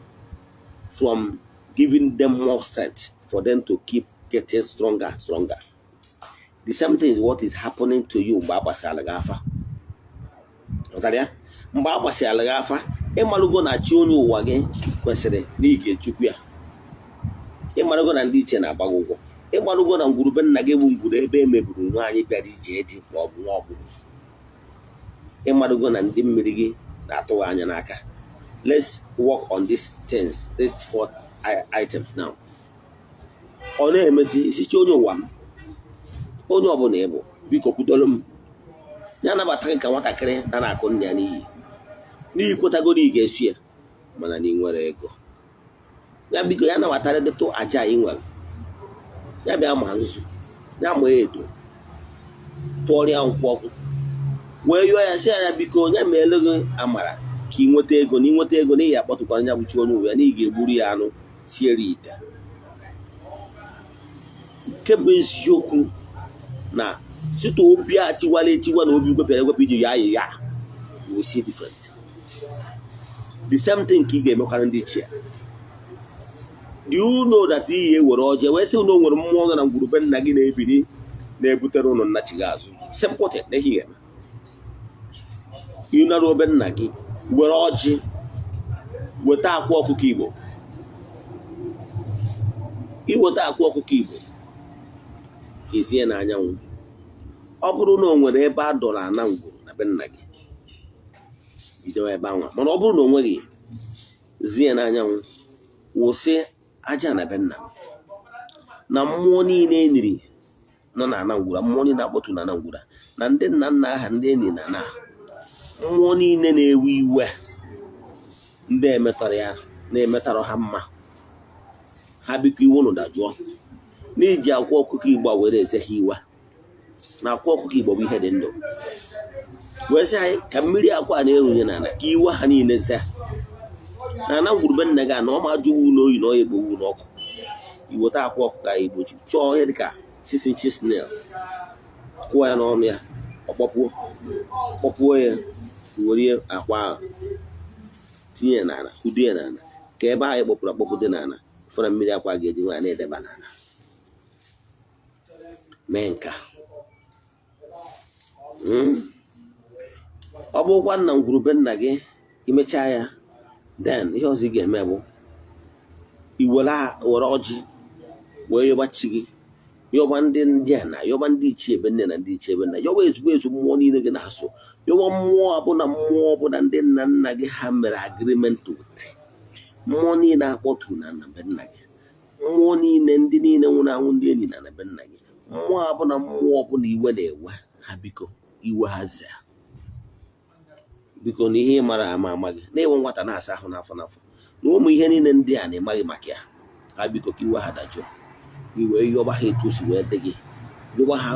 from giving them more strength for them to keep getting stronger and stronger. The same thing is what is happening to you mgbe a gbasara gị afa. Ghọtara ya? Mgbe a gbasara gị afa, ịmalụgo na chi onye ụwa gị kwesịrị na ị ga-echukwu ya. Ịmalụgo na ndị iche na-agba gị ụgwọ. Ịmalụgo na ngwurube nna gị bụ ngwuru ebe e meburu nwaanyị bịara ije di ma ọ bụ nwa ọgbụgbụ. Ịmalụgo na ndị mmiri gị na-atụghị anya n'aka. Let's work on these things, these four items now. Ọ na-emezi isichi onye ụwa m, onye ọbụla ịbụ, biko kwudoro m ya, nabata gị ka nwatakịrị na na-akụ nne ya n'iyi n'ihi kwetago na ị ga-esi ya, mana na ị nwere ego ya, biko ya nabatara dịtụ aja anyị nwere. Ya bịa ma nzu ya, ma edo, tụọrọ ya nkwụ ọkụ, wee yọọ ya, sị ya biko ya meele gị amara ka ị nweta ego. Na ịnweta ego, na ị ya akpọtụkwara ya bụ chi onye ụwa ya, na ị ga-egburu ya anụ, siere ite. Nke bụ eziokwu na site obi a tiwala etiwa na obi gwepịara egwepụ iji ya ayị ya, you will see different. The same thing ka ị ga-emekwara ndị ichie. Do you know that iyi ewere ọjị wee sị na o nwere mmụọ nọ na ngwurube nna gị na-ebili na-ebutere ụnụ nnachighị azụ? Simple thing na ihe ị ga-eme: ịnara obe nna gị, were ọjị, weta akwa ọkụkọ Igbo. Iweta akwa ọkụkọ Igbo, ezie na anyanwụ, ọ bụrụ na o nwere ebe a dọrọ ana ngwuru na be nna gị, bido ebe anwa. Mana ọ bụrụ na o nweghị, zie na anyanwụ, wụsị aja na be nna m, na mmụọ niile eniri nọ na ana ngwuru, mmụọ niile akpọtụ na ana ngwuru, na ndị nna nna aha ndị enyi na na mmụọ niile na-ewe iwe, ndị emetọrọ ya na-emetọrọ ha mma, ha biko iwe ụnụ dajụọ n'iji akwa ọkụkọ Igbo a were eze ha iwe. Na akwa ọkụkọ Igbo bụ ihe dị ndụ, wee sị anyị ka mmiri akwa a na-erunye n'ala ka iwe ha niile zee na ana ngwurube nna gị a, na ọ ma jụwu n'oyi na ọ egbowu n'ọkụ. Iweta akwa ọkụkọ anyị igbochi, chọọ ihe dịka 6 inches nail, kụọ ya n'ọnụ ya, ọkpọpuo, kpọpuo ya, were akwa ahụ Tinye ya n'ala, kwudo ya n'ala, ka ebe ahụ kpọpụrụ akpọpụ dị n'ala fọrọ mmiri akwa ga-eji nwa na-edeba n'ala. Mee nka. Ọ bụrụkwa nna ngwurube nna gị, imechaa ya, then ihe ọzọ ị ga-eme bụ iwere were ọjị wee yọba chi gị, yọba ndị a na yọba ndị ichie ebe nne na ndị ichie ebe nna, yọba ezigbo ezu mmụọ niile gị na-asụ, yọba mmụọ ọbụla, mmụọ ọbụla ndị nna nna gị ha mere agreement with, mmụọ niile akpọturu na nna be nna gị, mmụọ niile, ndị niile nwụrụ anwụ, ndị enyi na be nna gị, mmụọ ọbụla, mmụọ ọbụla iwe na-ewe ha, biko iwe ha zaa, biko na ihe ị mara ama ama gị na-enwe nwata na-asa ahụ n'afọ n'afọ na ụmụ ihe niile ndị a na-emaghị maka ya ha, biko ka iwe ha dajụọ. Iwe yọba ha etu o si wee dị gị, yọba ha,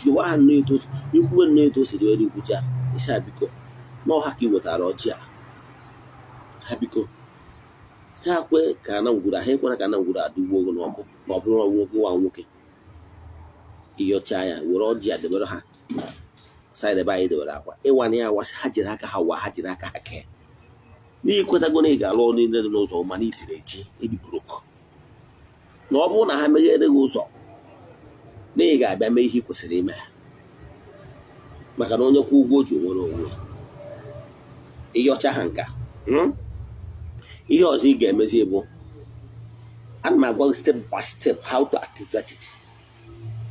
yọba ha nnọọ etu ikwuwe, nnọọ etu o si wee dị. Ikwucha isi ha, biko na ọha ka ị wetara ọjị a, ha biko ha kwe ka ana ngwuru ha ekwena ka ana ngwuru adịgbuo gị n'ọkụ ma ọ bụrụ na nwoke nwa nwoke. Ịyọcha ya, were ọjị a debere ha side ebe anyị debere akwa ịwa na ya awasị. Ha jiri aka ha wa, ha jiri aka ha kee n'ihi kwetago na ị ga-alụ ọrụ niile dị n'ụzọ, mana itiri eji ịdị broke, na ọ bụrụ na ha meghere gị ụzọ na ị ga-abịa mee ihe ị kwesịrị ime, maka na onye kwụ ụgwọ o ji nwere onwe ya. Ịyọcha ha nka, Ihe ọzọ ị ga-emezi bụ, ana m agwa gị step by step how to activate it.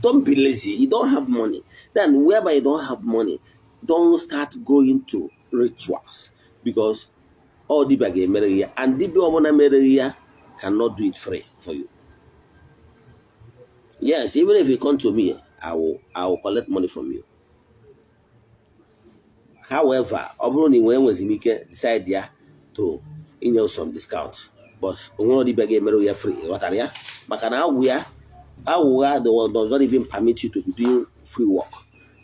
Don't be lazy. You don't have money, then whereby you don't have money, don't start going to rituals, because all dibia ga-emere gị ya, and dibia ọbụla mere gị ya cannot do it free for you. Yes, even if you come to me, I will collect money from you. However, ọ bụrụ na ị nwere, enwezi m ike decide ya to inye some discount, but onwere dibia ga-emere ya free. Ghọtara ya? Maka na agwụ ya, agwụ ya does not even permit you to be doing free work,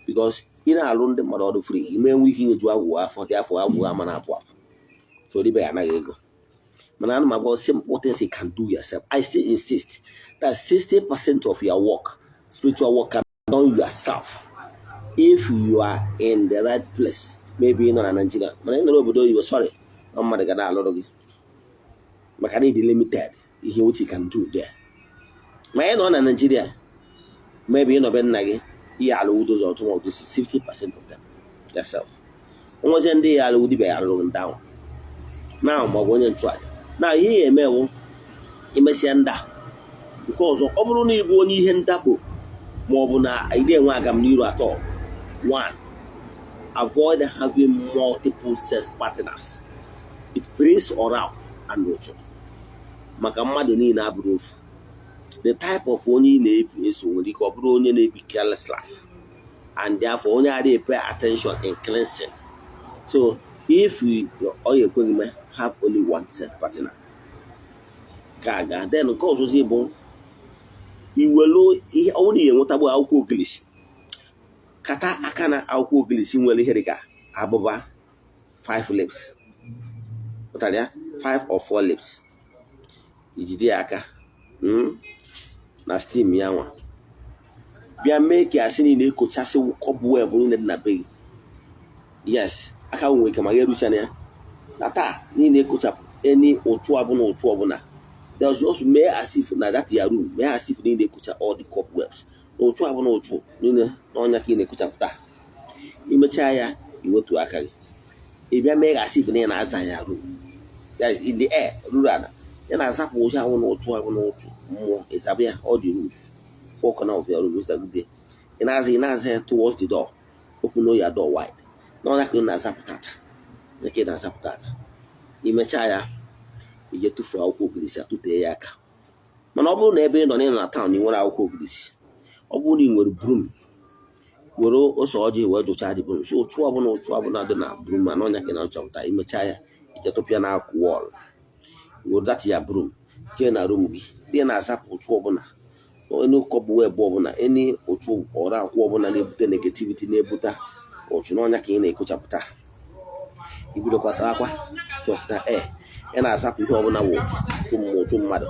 because ị na-alụ ndị mmadụ ọrụ free, ime enwe ike inyeju agwụ afọ dị afọ, agwụ ama na-apụ apụ. So dibia ya anaghị ego, mana ana m agwa simple things you can do yourself. I still insist that 60% of your work, spiritual work, can be done yourself if you are in the right place. Maybe ị nọ na Nigeria, mana ị nọrọ obodo oyibo, sorry, ọ mmadụ ga na-alụrụ gị, maka na ịdị limited ihe what you can do there. Ma ị nọ na Nigeria, maybe ị nọ be nna gị, ihe alụwu those ọtụm of this 60% of them yourself. Onwezie ndị ya alụwu, dibịa ya alụrụ ndị ahụ na ma ọ bụ onye nchụaja na ihe ya eme bụ imesịa ndị a. Nke ọzọ, ọ bụrụ na ị bụ onye ihe ndakpo ma ọ bụ na ị na-enwe agamniru atọ, one, avoid having multiple sex partners. It brings ọra and ụchụ, maka mmadụ niile abụrụ ofu. The type of onye ị na-ebi eso nwere ike ọ bụrụ onye na-ebi careless life, and therefore onye adịghị pay attention in cleansing. So if you ọ ya ekweghị me, have only one sex partner ka aga. Then nke ọzọzi bụ iwelu ihe ọ bụrụ na ị enwetagbo akwụkwọ ogilisi, kata aka na akwụkwọ ogilisi nwere ihe dịka abụba 5 leaves, pụtara ya 5 or 4 leaves, ijide ya aka na steam ya nwa, bịa mee ka asị niile ekochasị cobweb niile dị na be gị. Yes, aka nwere ike ma ga eruchana ya na taa niile, ekochapụ any ụtụ ọbụla, ụtụ ọbụla. Just mee as if na that your room, mee as if niile ekocha all the cobwebs na ụtụ ọbụla, ụtụ niile n'ọnya ka ị na-ekochapụta. Imechaa ya, iwetu aka gị, ị bịa mee as if na ị na-aza ya room, that is in the air, ruru ala ya na-azapụ ụjọ ahụ na ụtụ ahụ na ụtụ mmụọ. Ịzaba ya all the rooms, four corner of your room. Ịzagide, ị na-aza ya towards the door. Open your door wide n'ọnya ka ị na-azapụta ata ya, ka ị na-azapụta ata. Imechaa ya, ije tụfuo akwụkwọ ogirisi, atụtee ya aka. Mana ọ bụrụ na ebe ị nọ na ị nọ na town, ị nwere akwụkwọ ogirisi, ọ bụrụ na ị nwere broom, were ose ọjị wee jụchaa dị broom, so ụtụ ọbụla, ụtụ ọbụla dị na broom ma n'ọnya ka ị na-achọpụta. Imechaa ya, ije tụpịa na akụ wall. Were that ya broom jee na room gị dị na-azapụ ụtụ ọbụla, any cobweb ọbụla, any ụtụ ọra akwụ ọbụla na-ebute negativity, na-ebute ụchụ n'ọnya ka ị na-ekochapụta. Ibidokwasa akwa just na air, ị na-azapụ ihe ọbụla bụ ụchụ, ụchụ mmụọ, ụchụ mmadụ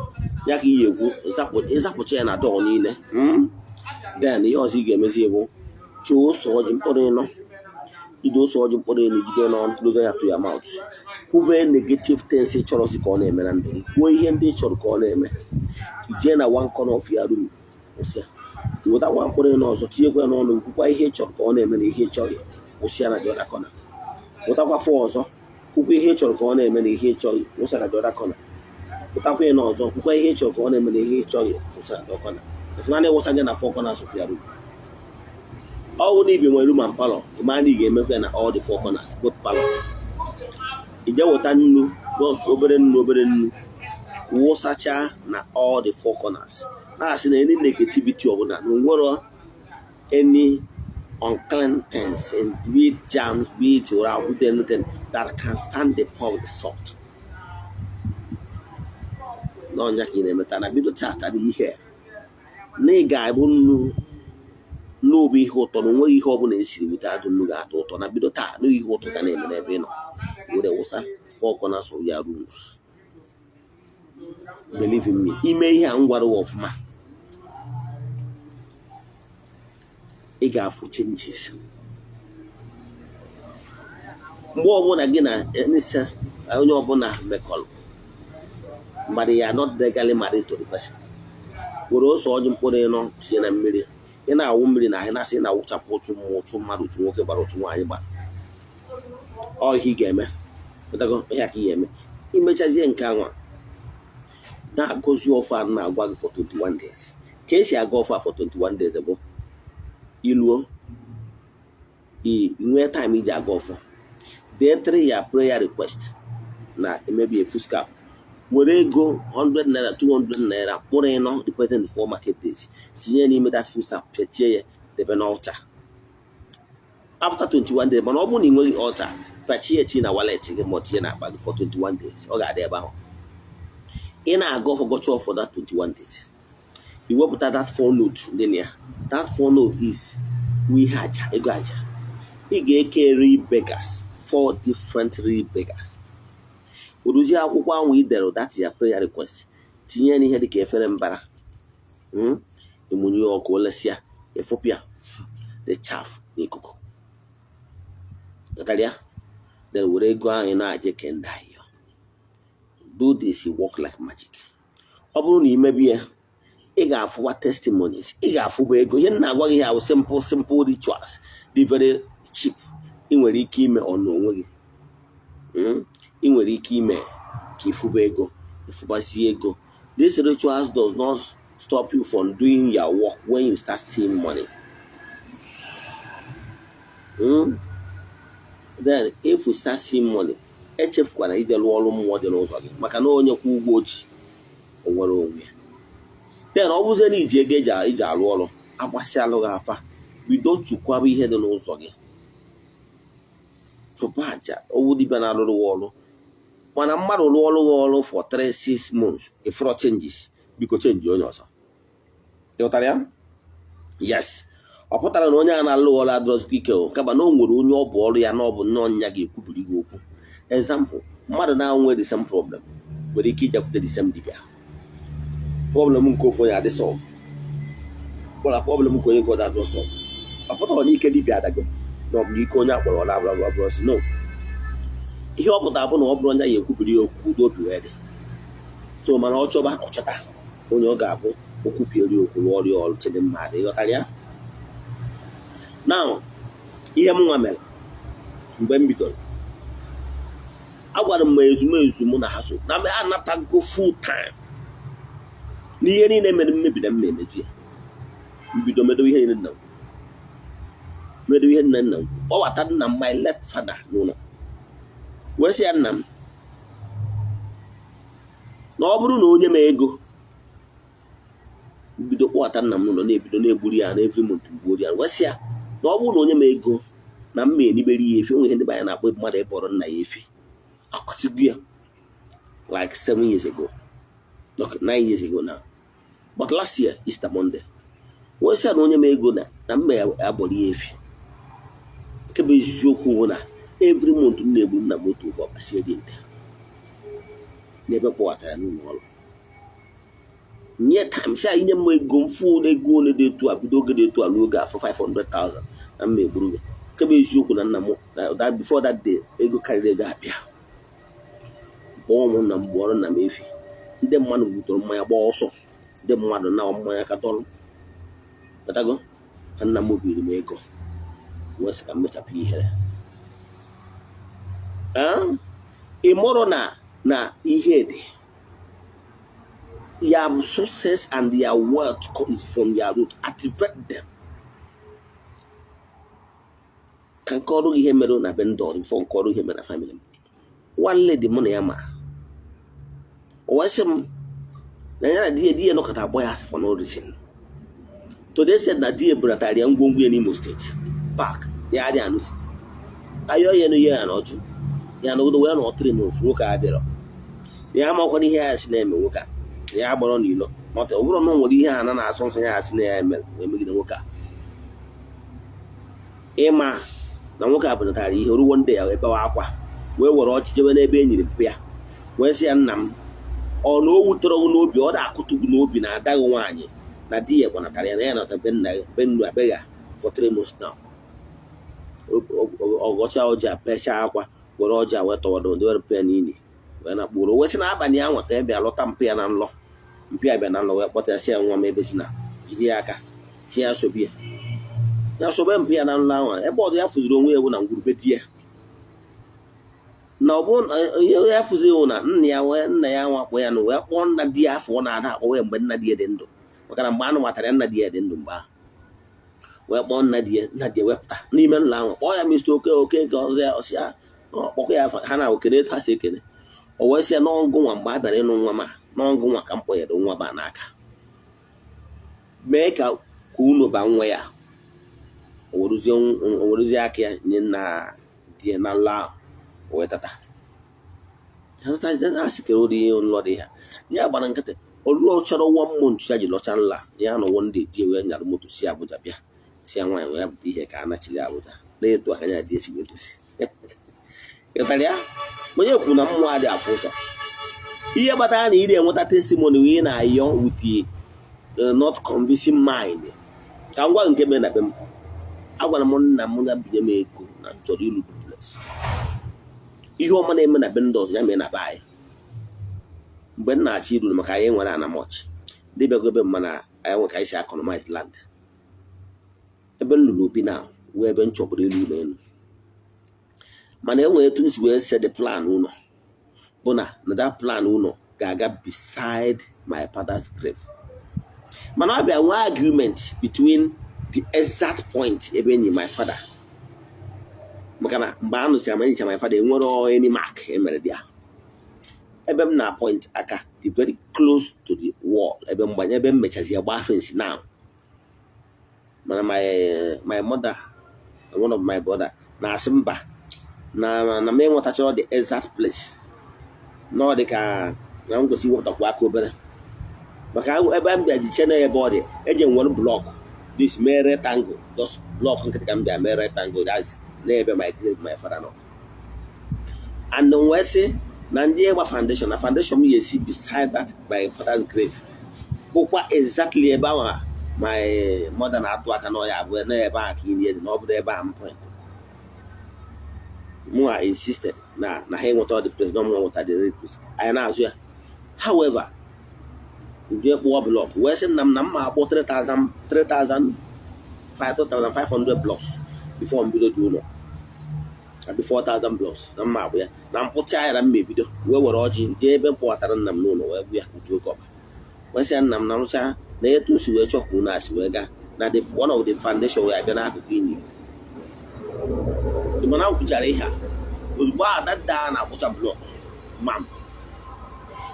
ya ka ị ga-ekwu ịzapụcha ya na door niile. Then ihe ọzọ ị ga-emezi bụ chụọ ose ọjị mkpụrụ 4. Ide ose ọjị mkpụrụ 4, jide n'ọnụ, close ya to your mouth. Kwube negative things ị chọrọzi ka ọ na-eme na ndụ gị. Kwuo ihe ndị ị chọrọ ka ọ na-eme. Jee na one corner of your room, kwụsị ya. Wetakwa mkpụrụ ịnọ ọzọ, tinyekwa ya n'ọnụ, kwukwa ihe ị chọrọ ka ọ na-eme na ihe ị chọghị, kwụsị ya na the other corner. Wetakwa four ọzọ, kwukwa ihe ị chọrọ ka ọ na-eme na ihe ị chọghị, kwụsị na the other corner. Wetakwa ịnọ ọzọ, kwukwa ihe ị chọrọ ka ọ na-eme na ihe ị chọghị, kwụsị na the other corner. Ịfụnanya ịwụsa gị na four corners of your room. Ọ bụrụ na ibi nwere room and parlour, ị mara na ị ga-emekwa ya na all the four corners, both parlour. Ị jee weta nnu, just obere nnu, obere nnu, wụsacha na all the four corners, na-asị na any negativity ọbụla, na onwero any unclean things and be it germs, be it or anything that can stand the power of the salt n'ọnya ka ị na-emeta na bido tata na ihe na ị ga-abụ nnu nnu bụ ihe ụtọ, na onweghị ihe ọbụla esiri weta adụ nnu ga-atọ ụtọ. Na bido taa na ihe ụtọ ga na-eme n'ebe ị nọ. Were wụsa four corners of your rooms. Believe in me, ime ihe a m gwara gị ọfụma, ị ga-afụ changes. Mgbe ọbụla gị na onye ọbụla mekọrọ, mmadụ ya not legally married to the person, were ose ọjị mkpụrụ ịnọ tinye na mmiri. Ị na-awụ mmiri na ahịa, na-asị ị na-awụchapụ ụchụ mmụọ, ụchụ mmadụ, ụchụ nwoke gbara, ụchụ nwaanyị gbara. Ọ ihe ị ga-eme, pụtago ihe a ka ị ga-eme. Imechazie nke anwa, na-agọzi ọfọ a na-agwa gị for 21 days. Ka esi aga ọfọ a for 21 days bụ iluo, i nwee time iji aga ọfọ, dee three ya prayer request na emebi a foolscap. Were ego 100 naira, 200 naira, mkpụrụ ịnọ represent the four market days, tinye n'ime that foolscap, pịachie ya, debe n'altar. After 21 days, mana ọ bụrụ na ị nweghị altar, pịachie ya, tinye na wallet gị ma ọ tinye na akpa gị for 21 days, ọ ga-adị ebe ahụ. Ị na-aga ọfọ, gọcha ọfọ that 21 days, i wepụta that four note dị na ya. That four note is ihe aja, ego aja. Ị ga-eke real beggars, four different real beggars. Weruzie akwụkwọ ahụ i dere that ya prayer request, tinye ya n'ihe dịka efere mbara, ịmụnye ya ọkụ, olesịa, efopịa the chaff n'ikuku. Ghọtara ya? Then were ego ahụ ị na-aje ke ndị ahịa. Do this, it work like magic. Ọ bụrụ na imebi ya, ị ga-afụwa testimonies, ị ga-afụba ego. Ihe m na-agwa gị ya bụ simple simple rituals dị very cheap ị nwere ike ime ọnụ onwe gị. Ị nwere ike ime ka ịfụba ego, ịfụbazie ego. These rituals does not stop you from doing your work when you start seeing money. Then if we start seeing money, echefukwana ije rụọ ọrụ mmụọ dị n'ụzọ gị, maka na onye kwụ ụgwọ oji o nwere onwe ya. Then ọ bụzie na iji ego eji arụ ọrụ, agbasịalụ gị afa, bido tụkwaba ihe dị n'ụzọ gị, chụpụ aja owu dibịa na-arụrụ gị ọrụ. Mana mmadụ rụọ ọrụ gị ọrụ for 3 6 months, ịfụrọ changes, biko change onye ọzọ. Ịghọtara ya? Yes, ọ pụtara na onye a na-alụ ọrụ adọrọzikwa ike o, kama na o nwere onye ọ bụ ọrụ ya na ọ bụ nnọọ nya ga-ekwubiri gị okwu. Example, mmadụ na-enwe the same problem nwere ike ijekwute the same dibịa. Problem nke ofu onye adị solve, gbara problem nke onye nke ọzọ adị solve. Ọ pụtara na ike dibịa adago, na ọ bụ na ike onye akpọrọ ọla abụrụ abụrụ si no. Ihe ọ pụtara bụ na ọ bụrụ onye ya ekwubiri ya okwu, udo obi wee dị. So mana ọ chọba ọchọta onye ọ ga-abụ okwubieri okwu, rụọ ọrụ ya, ọrụ chidimma adị. Ịghọtara ya? Now, ihe m nwa mere mgbe m bidoro, agwara m ma ezumezu mụ na ha so na m anatago full time n'ihe niile mere mmebi na mma emeju ya. Mbido medo ihe niile nna m medo, ihe nna nna m kpọbata nna m, my late father, n'ụlọ, wee sị ya, nna m, na ọ bụrụ na onye m ego, mbido kpọbata nna m n'ụlọ, na-ebido na-egburu ya na every month mgbuori ya, wee sị ya na ọ bụrụ na onye m ego, na mma enibere ya efi. Onwe ihe ndị be anyị na-akpọ mmadụ ịbọrọ nna ya efi. Akwụsịgo ya like 7 years ago, okay, 9 years ago now. But last year Easter Monday, wee sị ya na onye m ego na mma ya abọrọ ya efi. Nke bụ eziokwu bụ na every month m na-egbu nna m otu ụbọ ọkpasie dị nte n'ebe kpọwatara n'ụlọ ọrụ nye time, sị anyị nye m ego mfu ego ole dị etu a, bido oge dị etu a ruo oge afọ 500,000 na mma egburu gị. Nke bụ eziokwu na nna m that before that day, ego karịrị ego abịa. Kpọọ ụmụnna m, gbuọrọ nna m efi. Ndị mmadụ butere mmanya, gbaa ọsọ. Ndị mmadụ na mmanya katọrọ kpatago ka nna m biri m ego, wee sị ka m mechapụ ihere. Ị mụrụ na ihe dị your success and your wealth is from your root. Activate them. Ka nke ọrụ ihe mere na be ndị ọrụ before nke ọrụ ihe mere na family m. One lady mụ na ya ma, o wee sị m na ya na di ya nọkọta agbọ ya asị for no reason. Today said na di ya buratara ya ngwongwo ya n'Imo State park ya adị anụsi ayọ ya enu ya na ọjụ ya na obodo wee nọ 3 months. Nwoke a bịara ya amakwana ihe ya si na-eme nwoke a na ya gbọrọ n'ilo. Ọ bụrụ na o nwere ihe a na na-asọ nsọ ya asị na ya emere wee megide nwoke a. Ịma na nwoke a bunatara ihe ruo ndị ya ebewa akwa, wee were ọchị jebe n'ebe e nyiri mpụ ya, wee sị ya, "Nna m, ọ na o wutere gị n'obi, ọ na-akụtụ gị n'obi na ada gị nwaanyị na di ya gwanatara ya na ya nọta be nna be nnu abeghị for 3 months now?" Ọgọcha ọjị, apechaa akwa, were ọjị a wee tọwado ndị were ya n'ili, wee na kpụrụ, wee sị na abalị anwa ka ya bịa lọta mpụ ya na nlọ. Mpụ ya bịa na nlọ wee kpọta ya, sị ya, "Nwa m, ebe si na jide ya aka," si ya sobi ya, ya sobe mpụ ya na nlọ ahụ. Ebe ọdụ ya fụziri onwe ya bụ na ngwurube di ya, na ọ bụ ihe ya fụziri wụ na nna ya wee nna ya nwakpọ ya na wee kpọọ nna di ya afọ ọ na-ada akpọ ya mgbe nna di ya dị ndụ, maka na mgbe anụ matara ya, nna di ya dị ndụ mgbe ahụ. Wee kpọọ nna di ya, nna di ya wepụta n'ime nla ahụ, kpọọ ya Mr. Oke Oke nke ọzọ ya, ọsị ya ọkpọkọ ya ha na okene etu ha si ekene. O wee sị ya n'ọgụ nwa mgbe a bịara ịnụ nwa, ma n'ọgụ nwa ka m kpọnyere nwa ba n'aka mee ka unu ba nwa ya. O werezie aka ya nye nna di ya na nla ahụ. O wee tata asị kere ụdị ihe nlọ dị ya. Ya gbara nkịtị. Olu chọrọ one month ya ji lọcha nla ya nọ. One day, di wee nyara moto si Abuja bịa, si ya nwaanyị wee bute ihe ka a nachiri Abuja na-eto anya dị esi wee dozi. Ịghọtara ya? Onye kwu na mmụọ adị afụ ụzọ. Ihe kpatara na ị na-enweta testimony wee na-ayọ with the not convincing mind. Ka m gwa nke mere na be m. Agwara m nna m ya binye m ego na m chọrọ ịlụ duplex. Ihe ọma na-eme na be ndị ọzọ, ya mee na be anyị. Mgbe m na-achọ iruru maka anyị nwere ana much ndị bịago ebe m, mana anyị nwe ka anyị si economize land. Ebe m lụrụ obi na wee ebe m chọburu ịlụ ụlọ elu, mana e nwere etu m si wee set the plan ụlọ bụ na that plan ụlọ ga-aga beside my father's grave. Mana ọ bịa nwee argument between the exact point ebe enyi my father, maka na mgbe a nụchara ma enyicha my father, enwere any mark emere dị ya. Ebe m na point aka dị very close to the wall ebe mgbanye ebe m mechazi ya gbaa fence now. Mana my mother and one of my brother na-asị mba, na m enwetachọrọ the exact place, na ọ dị ka na m kwesịrị iwepụtakwa aka obere, maka ebe m bịa ji che na ebe ọ dị eji nwere block this mee rectangle, just block nkịtị ka m bịa mee rectangle, that's n'ebe my grave my father nọ. And wee sị na ndị ịgba foundation na foundation m ya esi beside that my father's grave, bụkwa exactly ebe ahụ my mother na-atụ aka na ọ ya abụ n'ebe ahụ ka ili dị, na ọ bụrụ ebe a m point. Mụ a insisted na ha enweta the place, na mụ nweta the right place. Anyị na-azụ ya. However, nje kpụọ block, wee sị nna m na m ma akpụ 3000 3000 5500 blocks before m bido dị ụlọ, abi 4000 blocks na mma agbụ ya na mkpụcha ya na mma ebido. Wee were ọjị jee ebe m kpọwatara nna m n'ụlọ, wee gbu ya uju oke ọba, wee sị ya, "Nna m, na rụcha na etu si wee chọkwuru na asị wee gaa na the one of the foundation wee abịa n'akụkụ ili." Mana m kwuchara ihe a ozugbo ahụ, dada a na-akpụcha block mam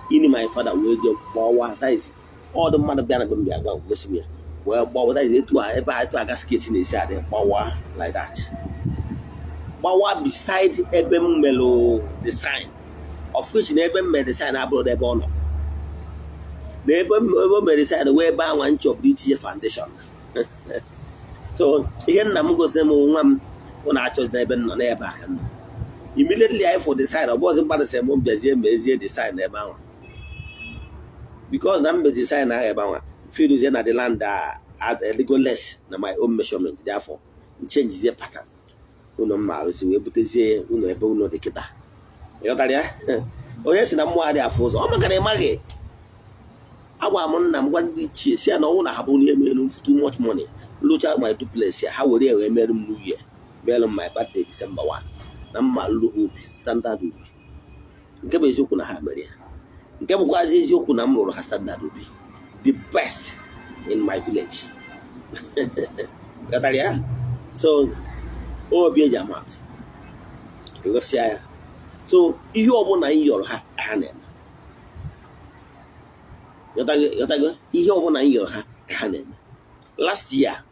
ini my father wee jee gbawa. That is ọ dị mmadụ bịa na be m bịa gwa gosi m ya, wee gbawa. That is etu a ebe a etu a gasket na-esi adị gbawa like that, gbawa beside ebe m melụ the sign, of which na ebe m mere the sign abụrụ ebe ọ nọ, na ebe o mere sign wee ebe anwa m chọburu itinye foundation. So ihe nna m gosiri m, "Nwa m, bụ na-achọzi n'ebe m nọ n'ebe aka m nọ." Immediately I for the sign, ọ bụghịzi mmadụ sị m bịazie mezie the sign ebe ahụ, because na m mezi sign ahụ ebe ahụ, feeluzie na the land adịgo less na my own measurement. Therefore, m changezie pattern ụlọ m ma arụzi, wee butezie ụlọ ebe ụlọ dị kịta. Ịghọtara ya? Onye si na mmụọ adịghị afụ ụzọ, ọ maka na ị maghị. Agwa m nna m, gwa ndị ichie, si ya na ọnwụ na ha bụ ihe mere m too much money, lụcha my duplex ya, ha were ya wee mere m new year, mere m my birthday December 1, na mma lụ obi standard obi. Nke bụ eziokwu na ha mere ya. Nke bụkwazi eziokwu na m rụrụ ha standard obi, the best in my village. Ghọtara ya? So obi eji amatụ ịghọsịa ya. So ihe ọbụla anyị yọrọ ha, ha na-eme. Ghọtago? Ihe ọbụla anyị yọrọ ha ka ha na-eme. Last year,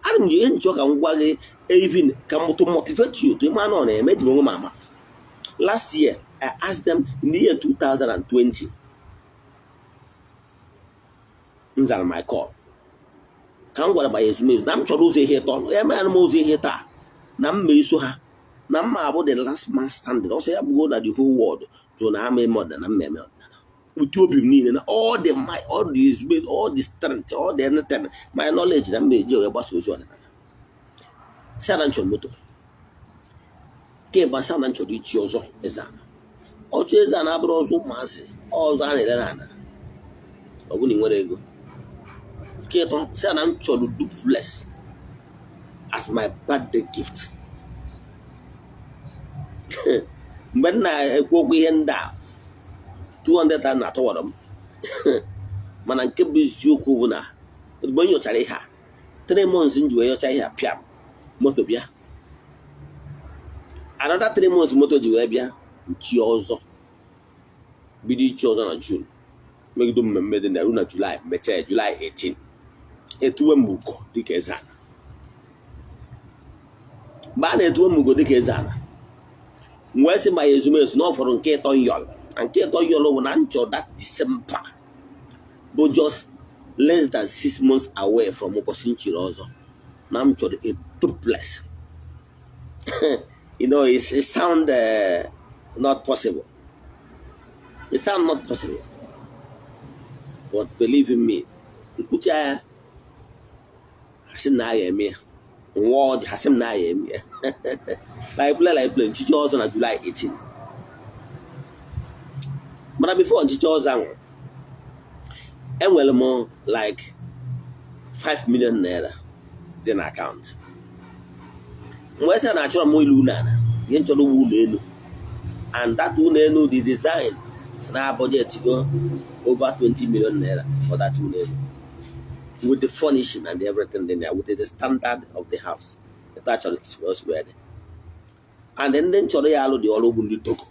ana m ihe nchọ ka m gwa gị, even ka m to motivate you to ịma na ọ na-eme. Eji m onwe m ama. Last year I asked them in the year 2020, m zara my call ka m gwara ma ya ezumezu na m chọrọ ụzọ ihe ịtọ ya mere m ụzọ ihe taa na m ma eso ha na mma abụ the last man standing. Ọsọ ya bụgo na the whole world jụrụ na ama eme ọdịnala, mmemme ọdịnala ụtụ obi m niile na all the my, all the ezumezu, all the strength, all the anything, my knowledge, na mma eji wee gbasa ozi ọdịnala. Si na nchọrọ moto kemgbe, sa na nchọrọ ichi ọzọ eze ana. Ọchụ eze ana abụrụ ọzọ ụmụazị ọzọ a na-ere n'ala, ọ bụ na ị nwere ego. Nke ịtọ, si na m chọrọ duplex as my birthday gift. Mgbe m na-ekwu okwu ihe ndị a, 200,000 na-atọwara m. Mana nke bụ eziokwu bụ na mgbe m nyochara ihe a, 3 months m ji wee nyocha ihe a, pịa moto bịa. Another 3 months moto ji wee bịa. Nchi ọzọ, bido ichi ọzọ na June, megide mmemme dị na ruo na July, mechaa ya July 18, etuwe m ugo dịka eze ala. Mgbe a na-etuwe m ugo dịka eze ala, m wee sị ma ya ezumezu na ọ fọrọ nke ịtọ nyọlụ. Na nke ịtọ nyọlụ bụ na nchọ that December bụ just less than 6 months away from ụbọchị nchiri ọzọ, na m chọrọ a duplex. It sound not possible. It sound not possible, but believe in me, nkwucha ya, ha sị na agha eme ya. Nwa ọjị, ha sị m na agha eme ya. Like play, like play, nchichi ọzọ na July 18. Mana before nchichi ọzọ ahụ, enwere m like 5 million naira dị na akaụntụ. Mgbe sị na achọrọ m ilu ụlọ ala, ihe m chọrọ ụlọ elu, and that ụlọ elu, the design na budget go over 20 million naira for that ụlọ elu, with the furnishing and everything dị there, with the standard of the house etu a chọrọ ka o wee dị. And ndị m chọrọ ya alụ dị ọrụ bụ ndị Togo,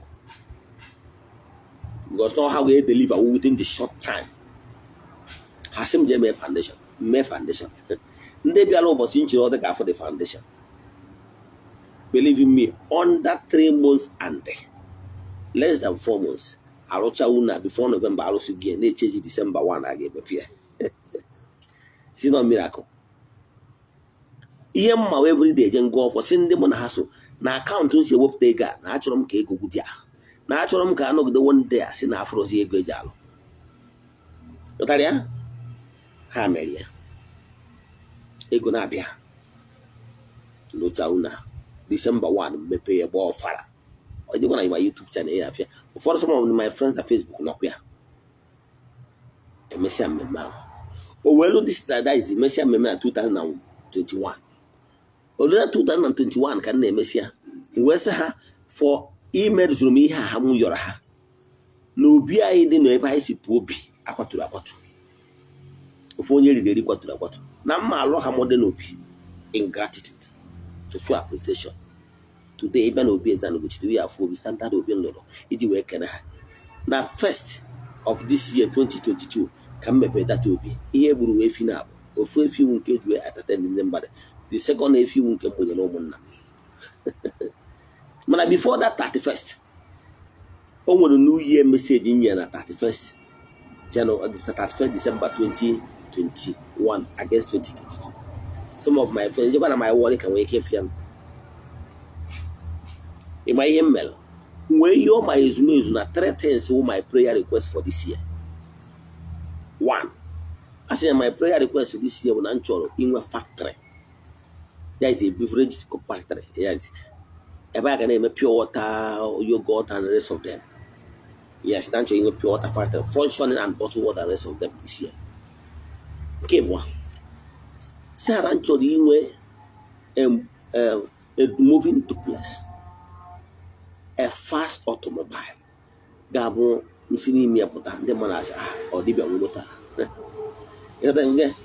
because na ha wee deliver within the short time. Ha sị m jee mee foundation, mee foundation. Ndị bịara ụbọchị nchiri ọ dị ka afọ the foundation, believe in me, under 3 months and less than 4 months, arụchawu na before November arụsị gị na-echeji December 1 a ga-emepe ya. Si na miracle. Ihe mma everyday je ngwa ọfọ, si ndị mụ na ha so na akaụntụ m si ewepụta ego a, na achọrọ m ka ego gwụ ahụ, na achọrọ m ka anọgide one day a sị na afụrụzi ego eji alụ. Pụtara ya, ha mere ya, ego na-abịa lụcha una December 1, mmepe ya, gba ọfara. Ọ dịkwa na my YouTube channel ya afịa. Ụfọdụ, some of my friends na Facebook nọkwa ya. Emesịa mmemme ahụ, o wee lụ this, that is, emesịa mmemme na 2021. Olu na 2021 ka m na-emesịa, m wee sị ha for imezuru m ihe a ha m yọrọ ha na obi anyị dị n'ebe anyị si pụọ, obi akwaturu akwatu, ofu onye riri eri kwaturu akwatu, na mma alụ ha modern obi in gratitude, to show appreciation. Today, ịbịa na obi Eze-Ana Ugochiri ya, afụ obi standard obi m lụrụ iji wee kene ha. Na first of this year 2022 ka m mepere data obi. Ihe gburu wee efi na abụ ofu efi iwu nke eji wee entertain ndị mmadụ, the second efi iwu nke m gbunyere ụmụnna m. Mana before that 31st, o nwere new year message nye na 31st January, 31st December 2021 against 2022. Some of my friends jekwa na my wall ka nwee ike ịfịa m. Ịma ihe m mere? M wee yọọ my ezumezu na three things wụ my prayer request for this year. One, a sị na my prayer request this year bụ na m chọrọ inwe factory, that is a beverage factory, yes, ebe a ga na-eme pure water, yogurt and the rest of them. Yes, na nchọ inwe pure water factory functioning and bottled water, rest of them, this year. Nke abụọ, si ha na m chọrọ inwe a moving duplex, a fast automobile ga-abụ nsi n'ime ya pụta, ndị mmadụ asị, "Ah, ọ dibịa nwe moto a." Ịghọta nke?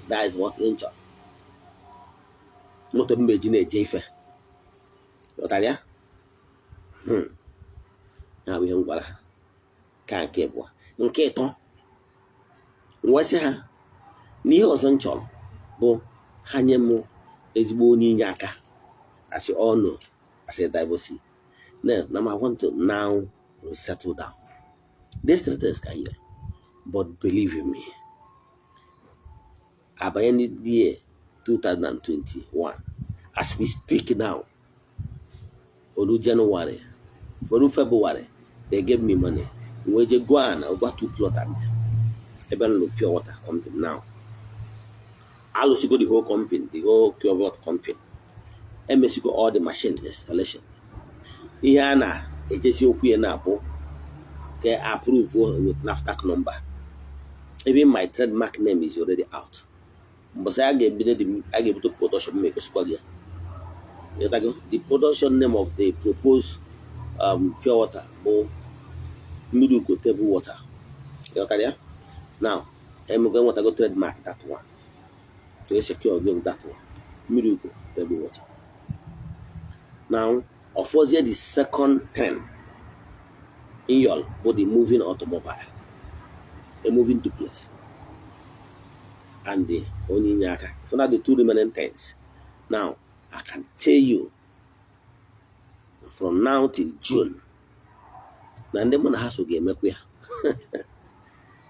That is what m chọrọ, moto m eji na-eje ife. Ghọtara ya? Ya bụ ihe m gwara ha ka nke abụọ. Nke ịtọ, m wee sị ha na ihe ọzọ m chọrọ bụ ha nye m ezigbo onye inye aka. As you all know, as a divorcee now, now I want to now settle down. These three things can hear, but believe in me, abanye the year 2021 as we speak now, olu January, olu February, they gave me money wee je go and over two plot and ebe m lụ pure water company. Now alụsigo the whole company, the whole pure water company, emesigo all the machine installation. Ihe a na-ejesi okwu ya na-abụ ka approve with NAFDAC number. Even my trademark name is already out. Mbọsị a ga-ebido a ga-ebido production, m egosikwa gị ya. Ịghọtago? The production name of the proposed pure water bụ Mmiri Ugo Table Water. Ịghọtara ya? Now emego, enwetago trademark that one to secure gị that one, Mmiri Ugo Table Water. Now ọfọzie, the second thing in bụ the moving automobile, a moving duplex and the onye inye aka. So now the two remaining things, now I can tell you, from now till June, na ndị mụ na ha so ga-emekwa ya,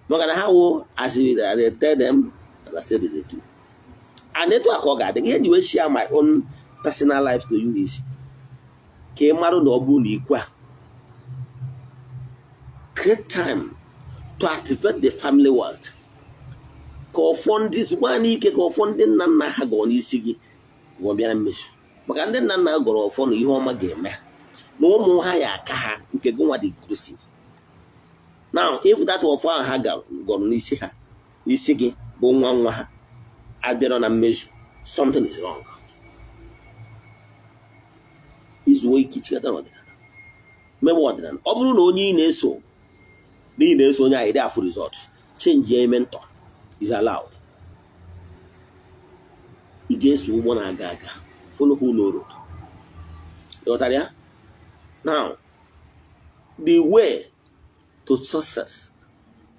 maka na ha wụ as I tell them and I said they do. And etu a ka ọ ga-adị. Ihe ji wee share my own personal life to you is ka ị marụ na ọ bụrụ na ikwe a create time to activate the family wealth, ka ọfọ ndị zụkwa n'ike, ka ọfọ ndị nna nna ha gọrọ n'isi gị gụọ bịara mmezu, maka ndị nna nna ha gọrọ ọfọ na ihe ọma ga-eme na ụmụ ha ya aka ha nke gị nwa dị inclusive. Now if that ọfọ ahụ ha gọrọ n'isi ha, n'isi gị bụ nwa nwa ha abịara na mmezu, something is wrong. Izuo ike chikọta n'ọdịnala, mebe ọdịnala. Ọ bụrụ na onye ị na-eso, na ị na-eso onye ahụ ị afụ result, change ya. Mentor is allowed. Ị ga-eso ụgbọ na-aga aga, follow who know road. Ịghọtara ya? Now the way to success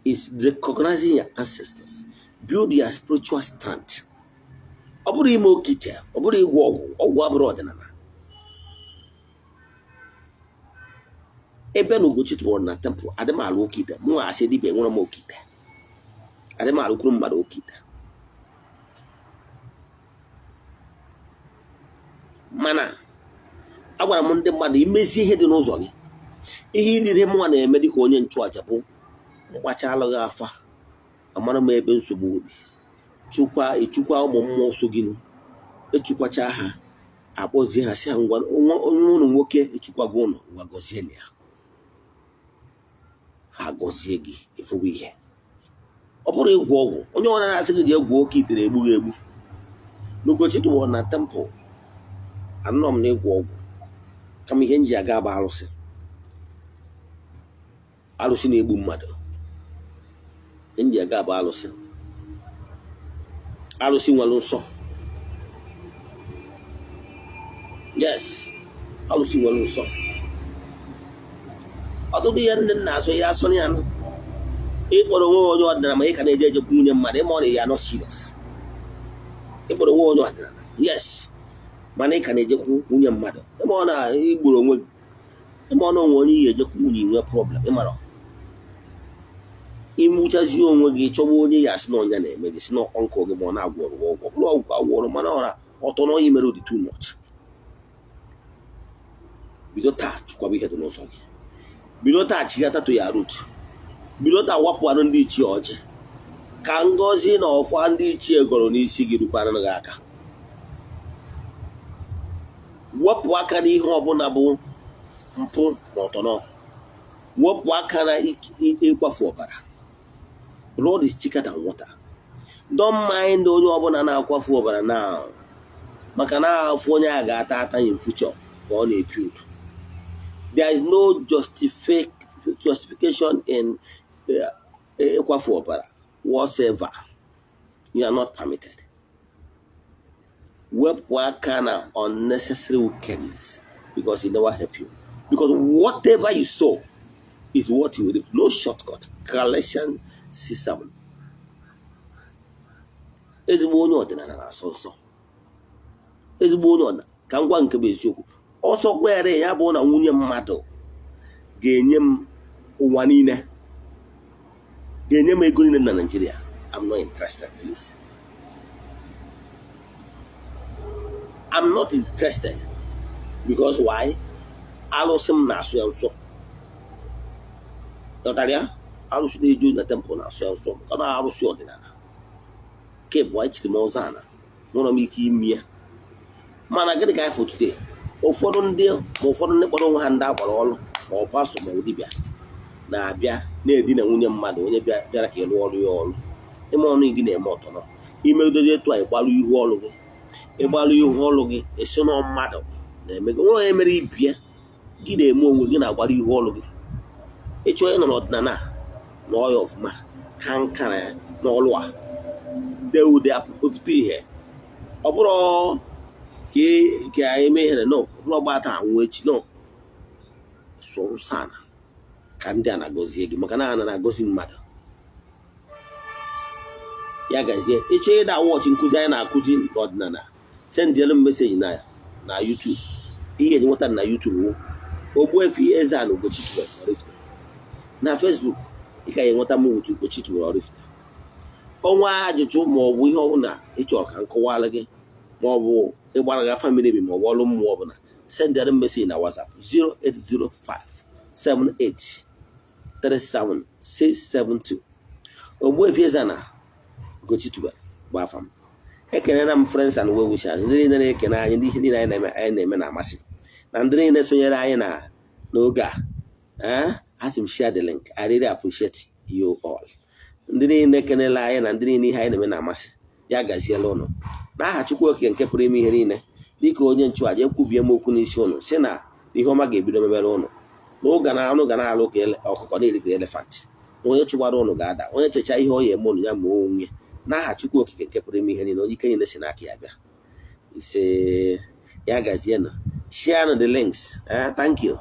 is recognizing your ancestors, build your spiritual strength. Ọ bụrụ ime okite, ọ bụrụ ịgwọ ọgwụ, ọgwụ abụrụ ọdịnala. Ebe na Ugochi tụrụ na temple, adị m alụ okite. Mụ asị dibịa nwere m okite, adị m alụkwuru mmadụ okite. Mana agwara m ndị mmadụ, imezi ihe dị n'ụzọ gị, ihe niile mụnwa na-eme dịka onye nchụaja bụ mkpachalụ gị afa, amara m ebe nsogbu dị, chukwa echukwa ụmụ mmụọ so gị, echukwacha ha, akpọzie ha, si ha, ngwa, onye ụnụ nwoke echukwago ụnụ, ngwa gọzie ya. Ha gọzie gị, ịfụwa ihe. Ọ bụrụ ịgwọ ọgwụ, onye ọ na-asị gị ji egwu oke itere egbu gị egbu. N'Ugochi tụwara na temple, anọ m na ịgwọ ọgwụ, kama ihe m ji aga bụ arụsị, arụsị na-egbu mmadụ. Ihe m ji aga bụ arụsị, arụsị nwere nsọ. Yes, arụsị nwere nsọ. Ọtụtụ ihe ndị nna asụ ya asụ ya nụ. Ịkpọrọ onwe onye ọdịnala ma ị ka na-eje ejekwu nwunye mmadụ, ịma ọ na ya nọ serious. Ịkpọrọ onwe onye ọdịnala, yes, mana ị ka na-ejekwu nwunye mmadụ, ịma ọ na igburu onwe gị. Ịma ọ na onwe onye iyi ejekwu nwunye nwee problem. Ịmara imụchazie onwe gị, chọwa onye ya asị na ọnya na-eme gị, si na ọnkụ gị ma ọ na-agwọrọ ọgwụ, ọ bụrụ ọgwụ agwọrọ, mana ọ na ọtọ na onye mere dị too much. Bido taa chụkwaba ihe dị n'ụzọ gị. Bido taa chigata to ya root. Bido taa wapụ anụ ndị ichie ọjị, ka ngọzi na ọfọ ndị ichie gọrọ n'isi gị rukwara gị aka. Wepụ aka n'ihe ọbụla bụ mpụ na ọtọnọ. Wepụ aka na ịkwafu ọbara. Blood is thicker than water. Don't mind onye ọbụla na-akwafu ọbara now, maka na afọ onye a ga-ata ata in future ka ọ na-ebuild. There is no justification in ịkwafu ọbara whatsoever. You are not permitted. Wepụ aka na unnecessary wickedness, because it never help you, because whatever you sow is what you reap. No shortcut. Galatians 6:7. Ezigbo onye ọdịnala na-asọ nsọ. Ezigbo onye ọdịnala, ka m gwa nke bụ eziokwu, ọsọ kwere ya bụ na nwunye mmadụ ga-enye m ụwa niile, ga-enye m ego niile na Nigeria, I'm not interested. Please, I'm not interested. Because why? Alụsị m na-asụ ya nsọ. Ghọtara ya? Alụsị na-eju na temple na-asụ ya nsọ, ka na arụsị ọdịnala nke bụ anyị chiri m ọzọ ana nwere m ike ime ya. Mana gịnị ka anyị fụ today? Ụfọdụ ndị, ma ụfọdụ ndị kpọrọ onwe ha ndị agbara ọrụ, ma ọ pastor, ma ọ dibịa, na-abịa na-edina nwunye mmadụ. Onye bịara ka ịlụ ọrụ ya ọrụ ime ọnụ gị na-eme ọtọnọ imedozi etu a, ịgbalụ ihu ọrụ gị, ịgbalụ ihu ọrụ gị, esi na mmadụ na-eme gị. Nwe onye mere ibie gị na-eme onwe gị na-agbara ihu ọrụ gị. Ịchọ ịnọ n'ọdịnala a na ọya ọfụma ka nka na ya n'ọlụ a dee ude apụpụta ihe. Ọ bụrụ ka anyị mee ihere, no. Ọ bụrụ ọgba taa anwụ echi, no. Sụọ nsọ ala ka ndị a na-agọzie gị, maka na ana na-agọzi mmadụ. Ya gazie. Ịchọ ịda watch nkụzi anyị na-akụzi n'ọdịnala, sendịelu m message na YouTube. Ihe eji nweta na YouTube wụ Ogbuefi Eze-Ana Ugochi tubelu Oraifite. Na Facebook, ị ka ya enweta m wutu Ugochi tubelu Oraifite. Ọnwa ajụjụ ma ọ bụ ihe ọbụla ị chọrọ ka m kọwara gị, ma ọ bụ ịgbara gị afa miri emi, ma ọ bụ ọrụ mmụọ ọbụla, sendịara m message na WhatsApp 0805 78 37 672. Ogbuefi Eze-Ana Ugochi tubelu bụ afa m. Ekelela m friends and well wishers, ndị niile na-ekene anyị, ndị ihe niile anyị na-eme na-amasị, na ndị niile sonyere anyị na n'oge a. Ee, asị m, share the link. I really appreciate you all. Ndị niile kenele anyị na ndị niile ihe anyị na-eme na-amasị, ya gaziela ụnụ n'aha Chukwu Okike nke pụrụ ime ihe niile. Dịka onye nchụaja, ekwubie m okwu n'isi ụnụ, si na ihe ọma ga-ebido mebere ụnụ n'ụga na anụ ga na-alụ ka ọkụkọ na-eri ka elephant, na onye chụgbara ụnụ ga-ada. Onye checha ihe ọ ya eme ụnụ, ya ma onwe, n'aha Chukwu Okike nke pụrụ ime ihe niile, onye ike niile si n'aka ya bịa. Ise, ya gazienụ. Share the links. Thank you.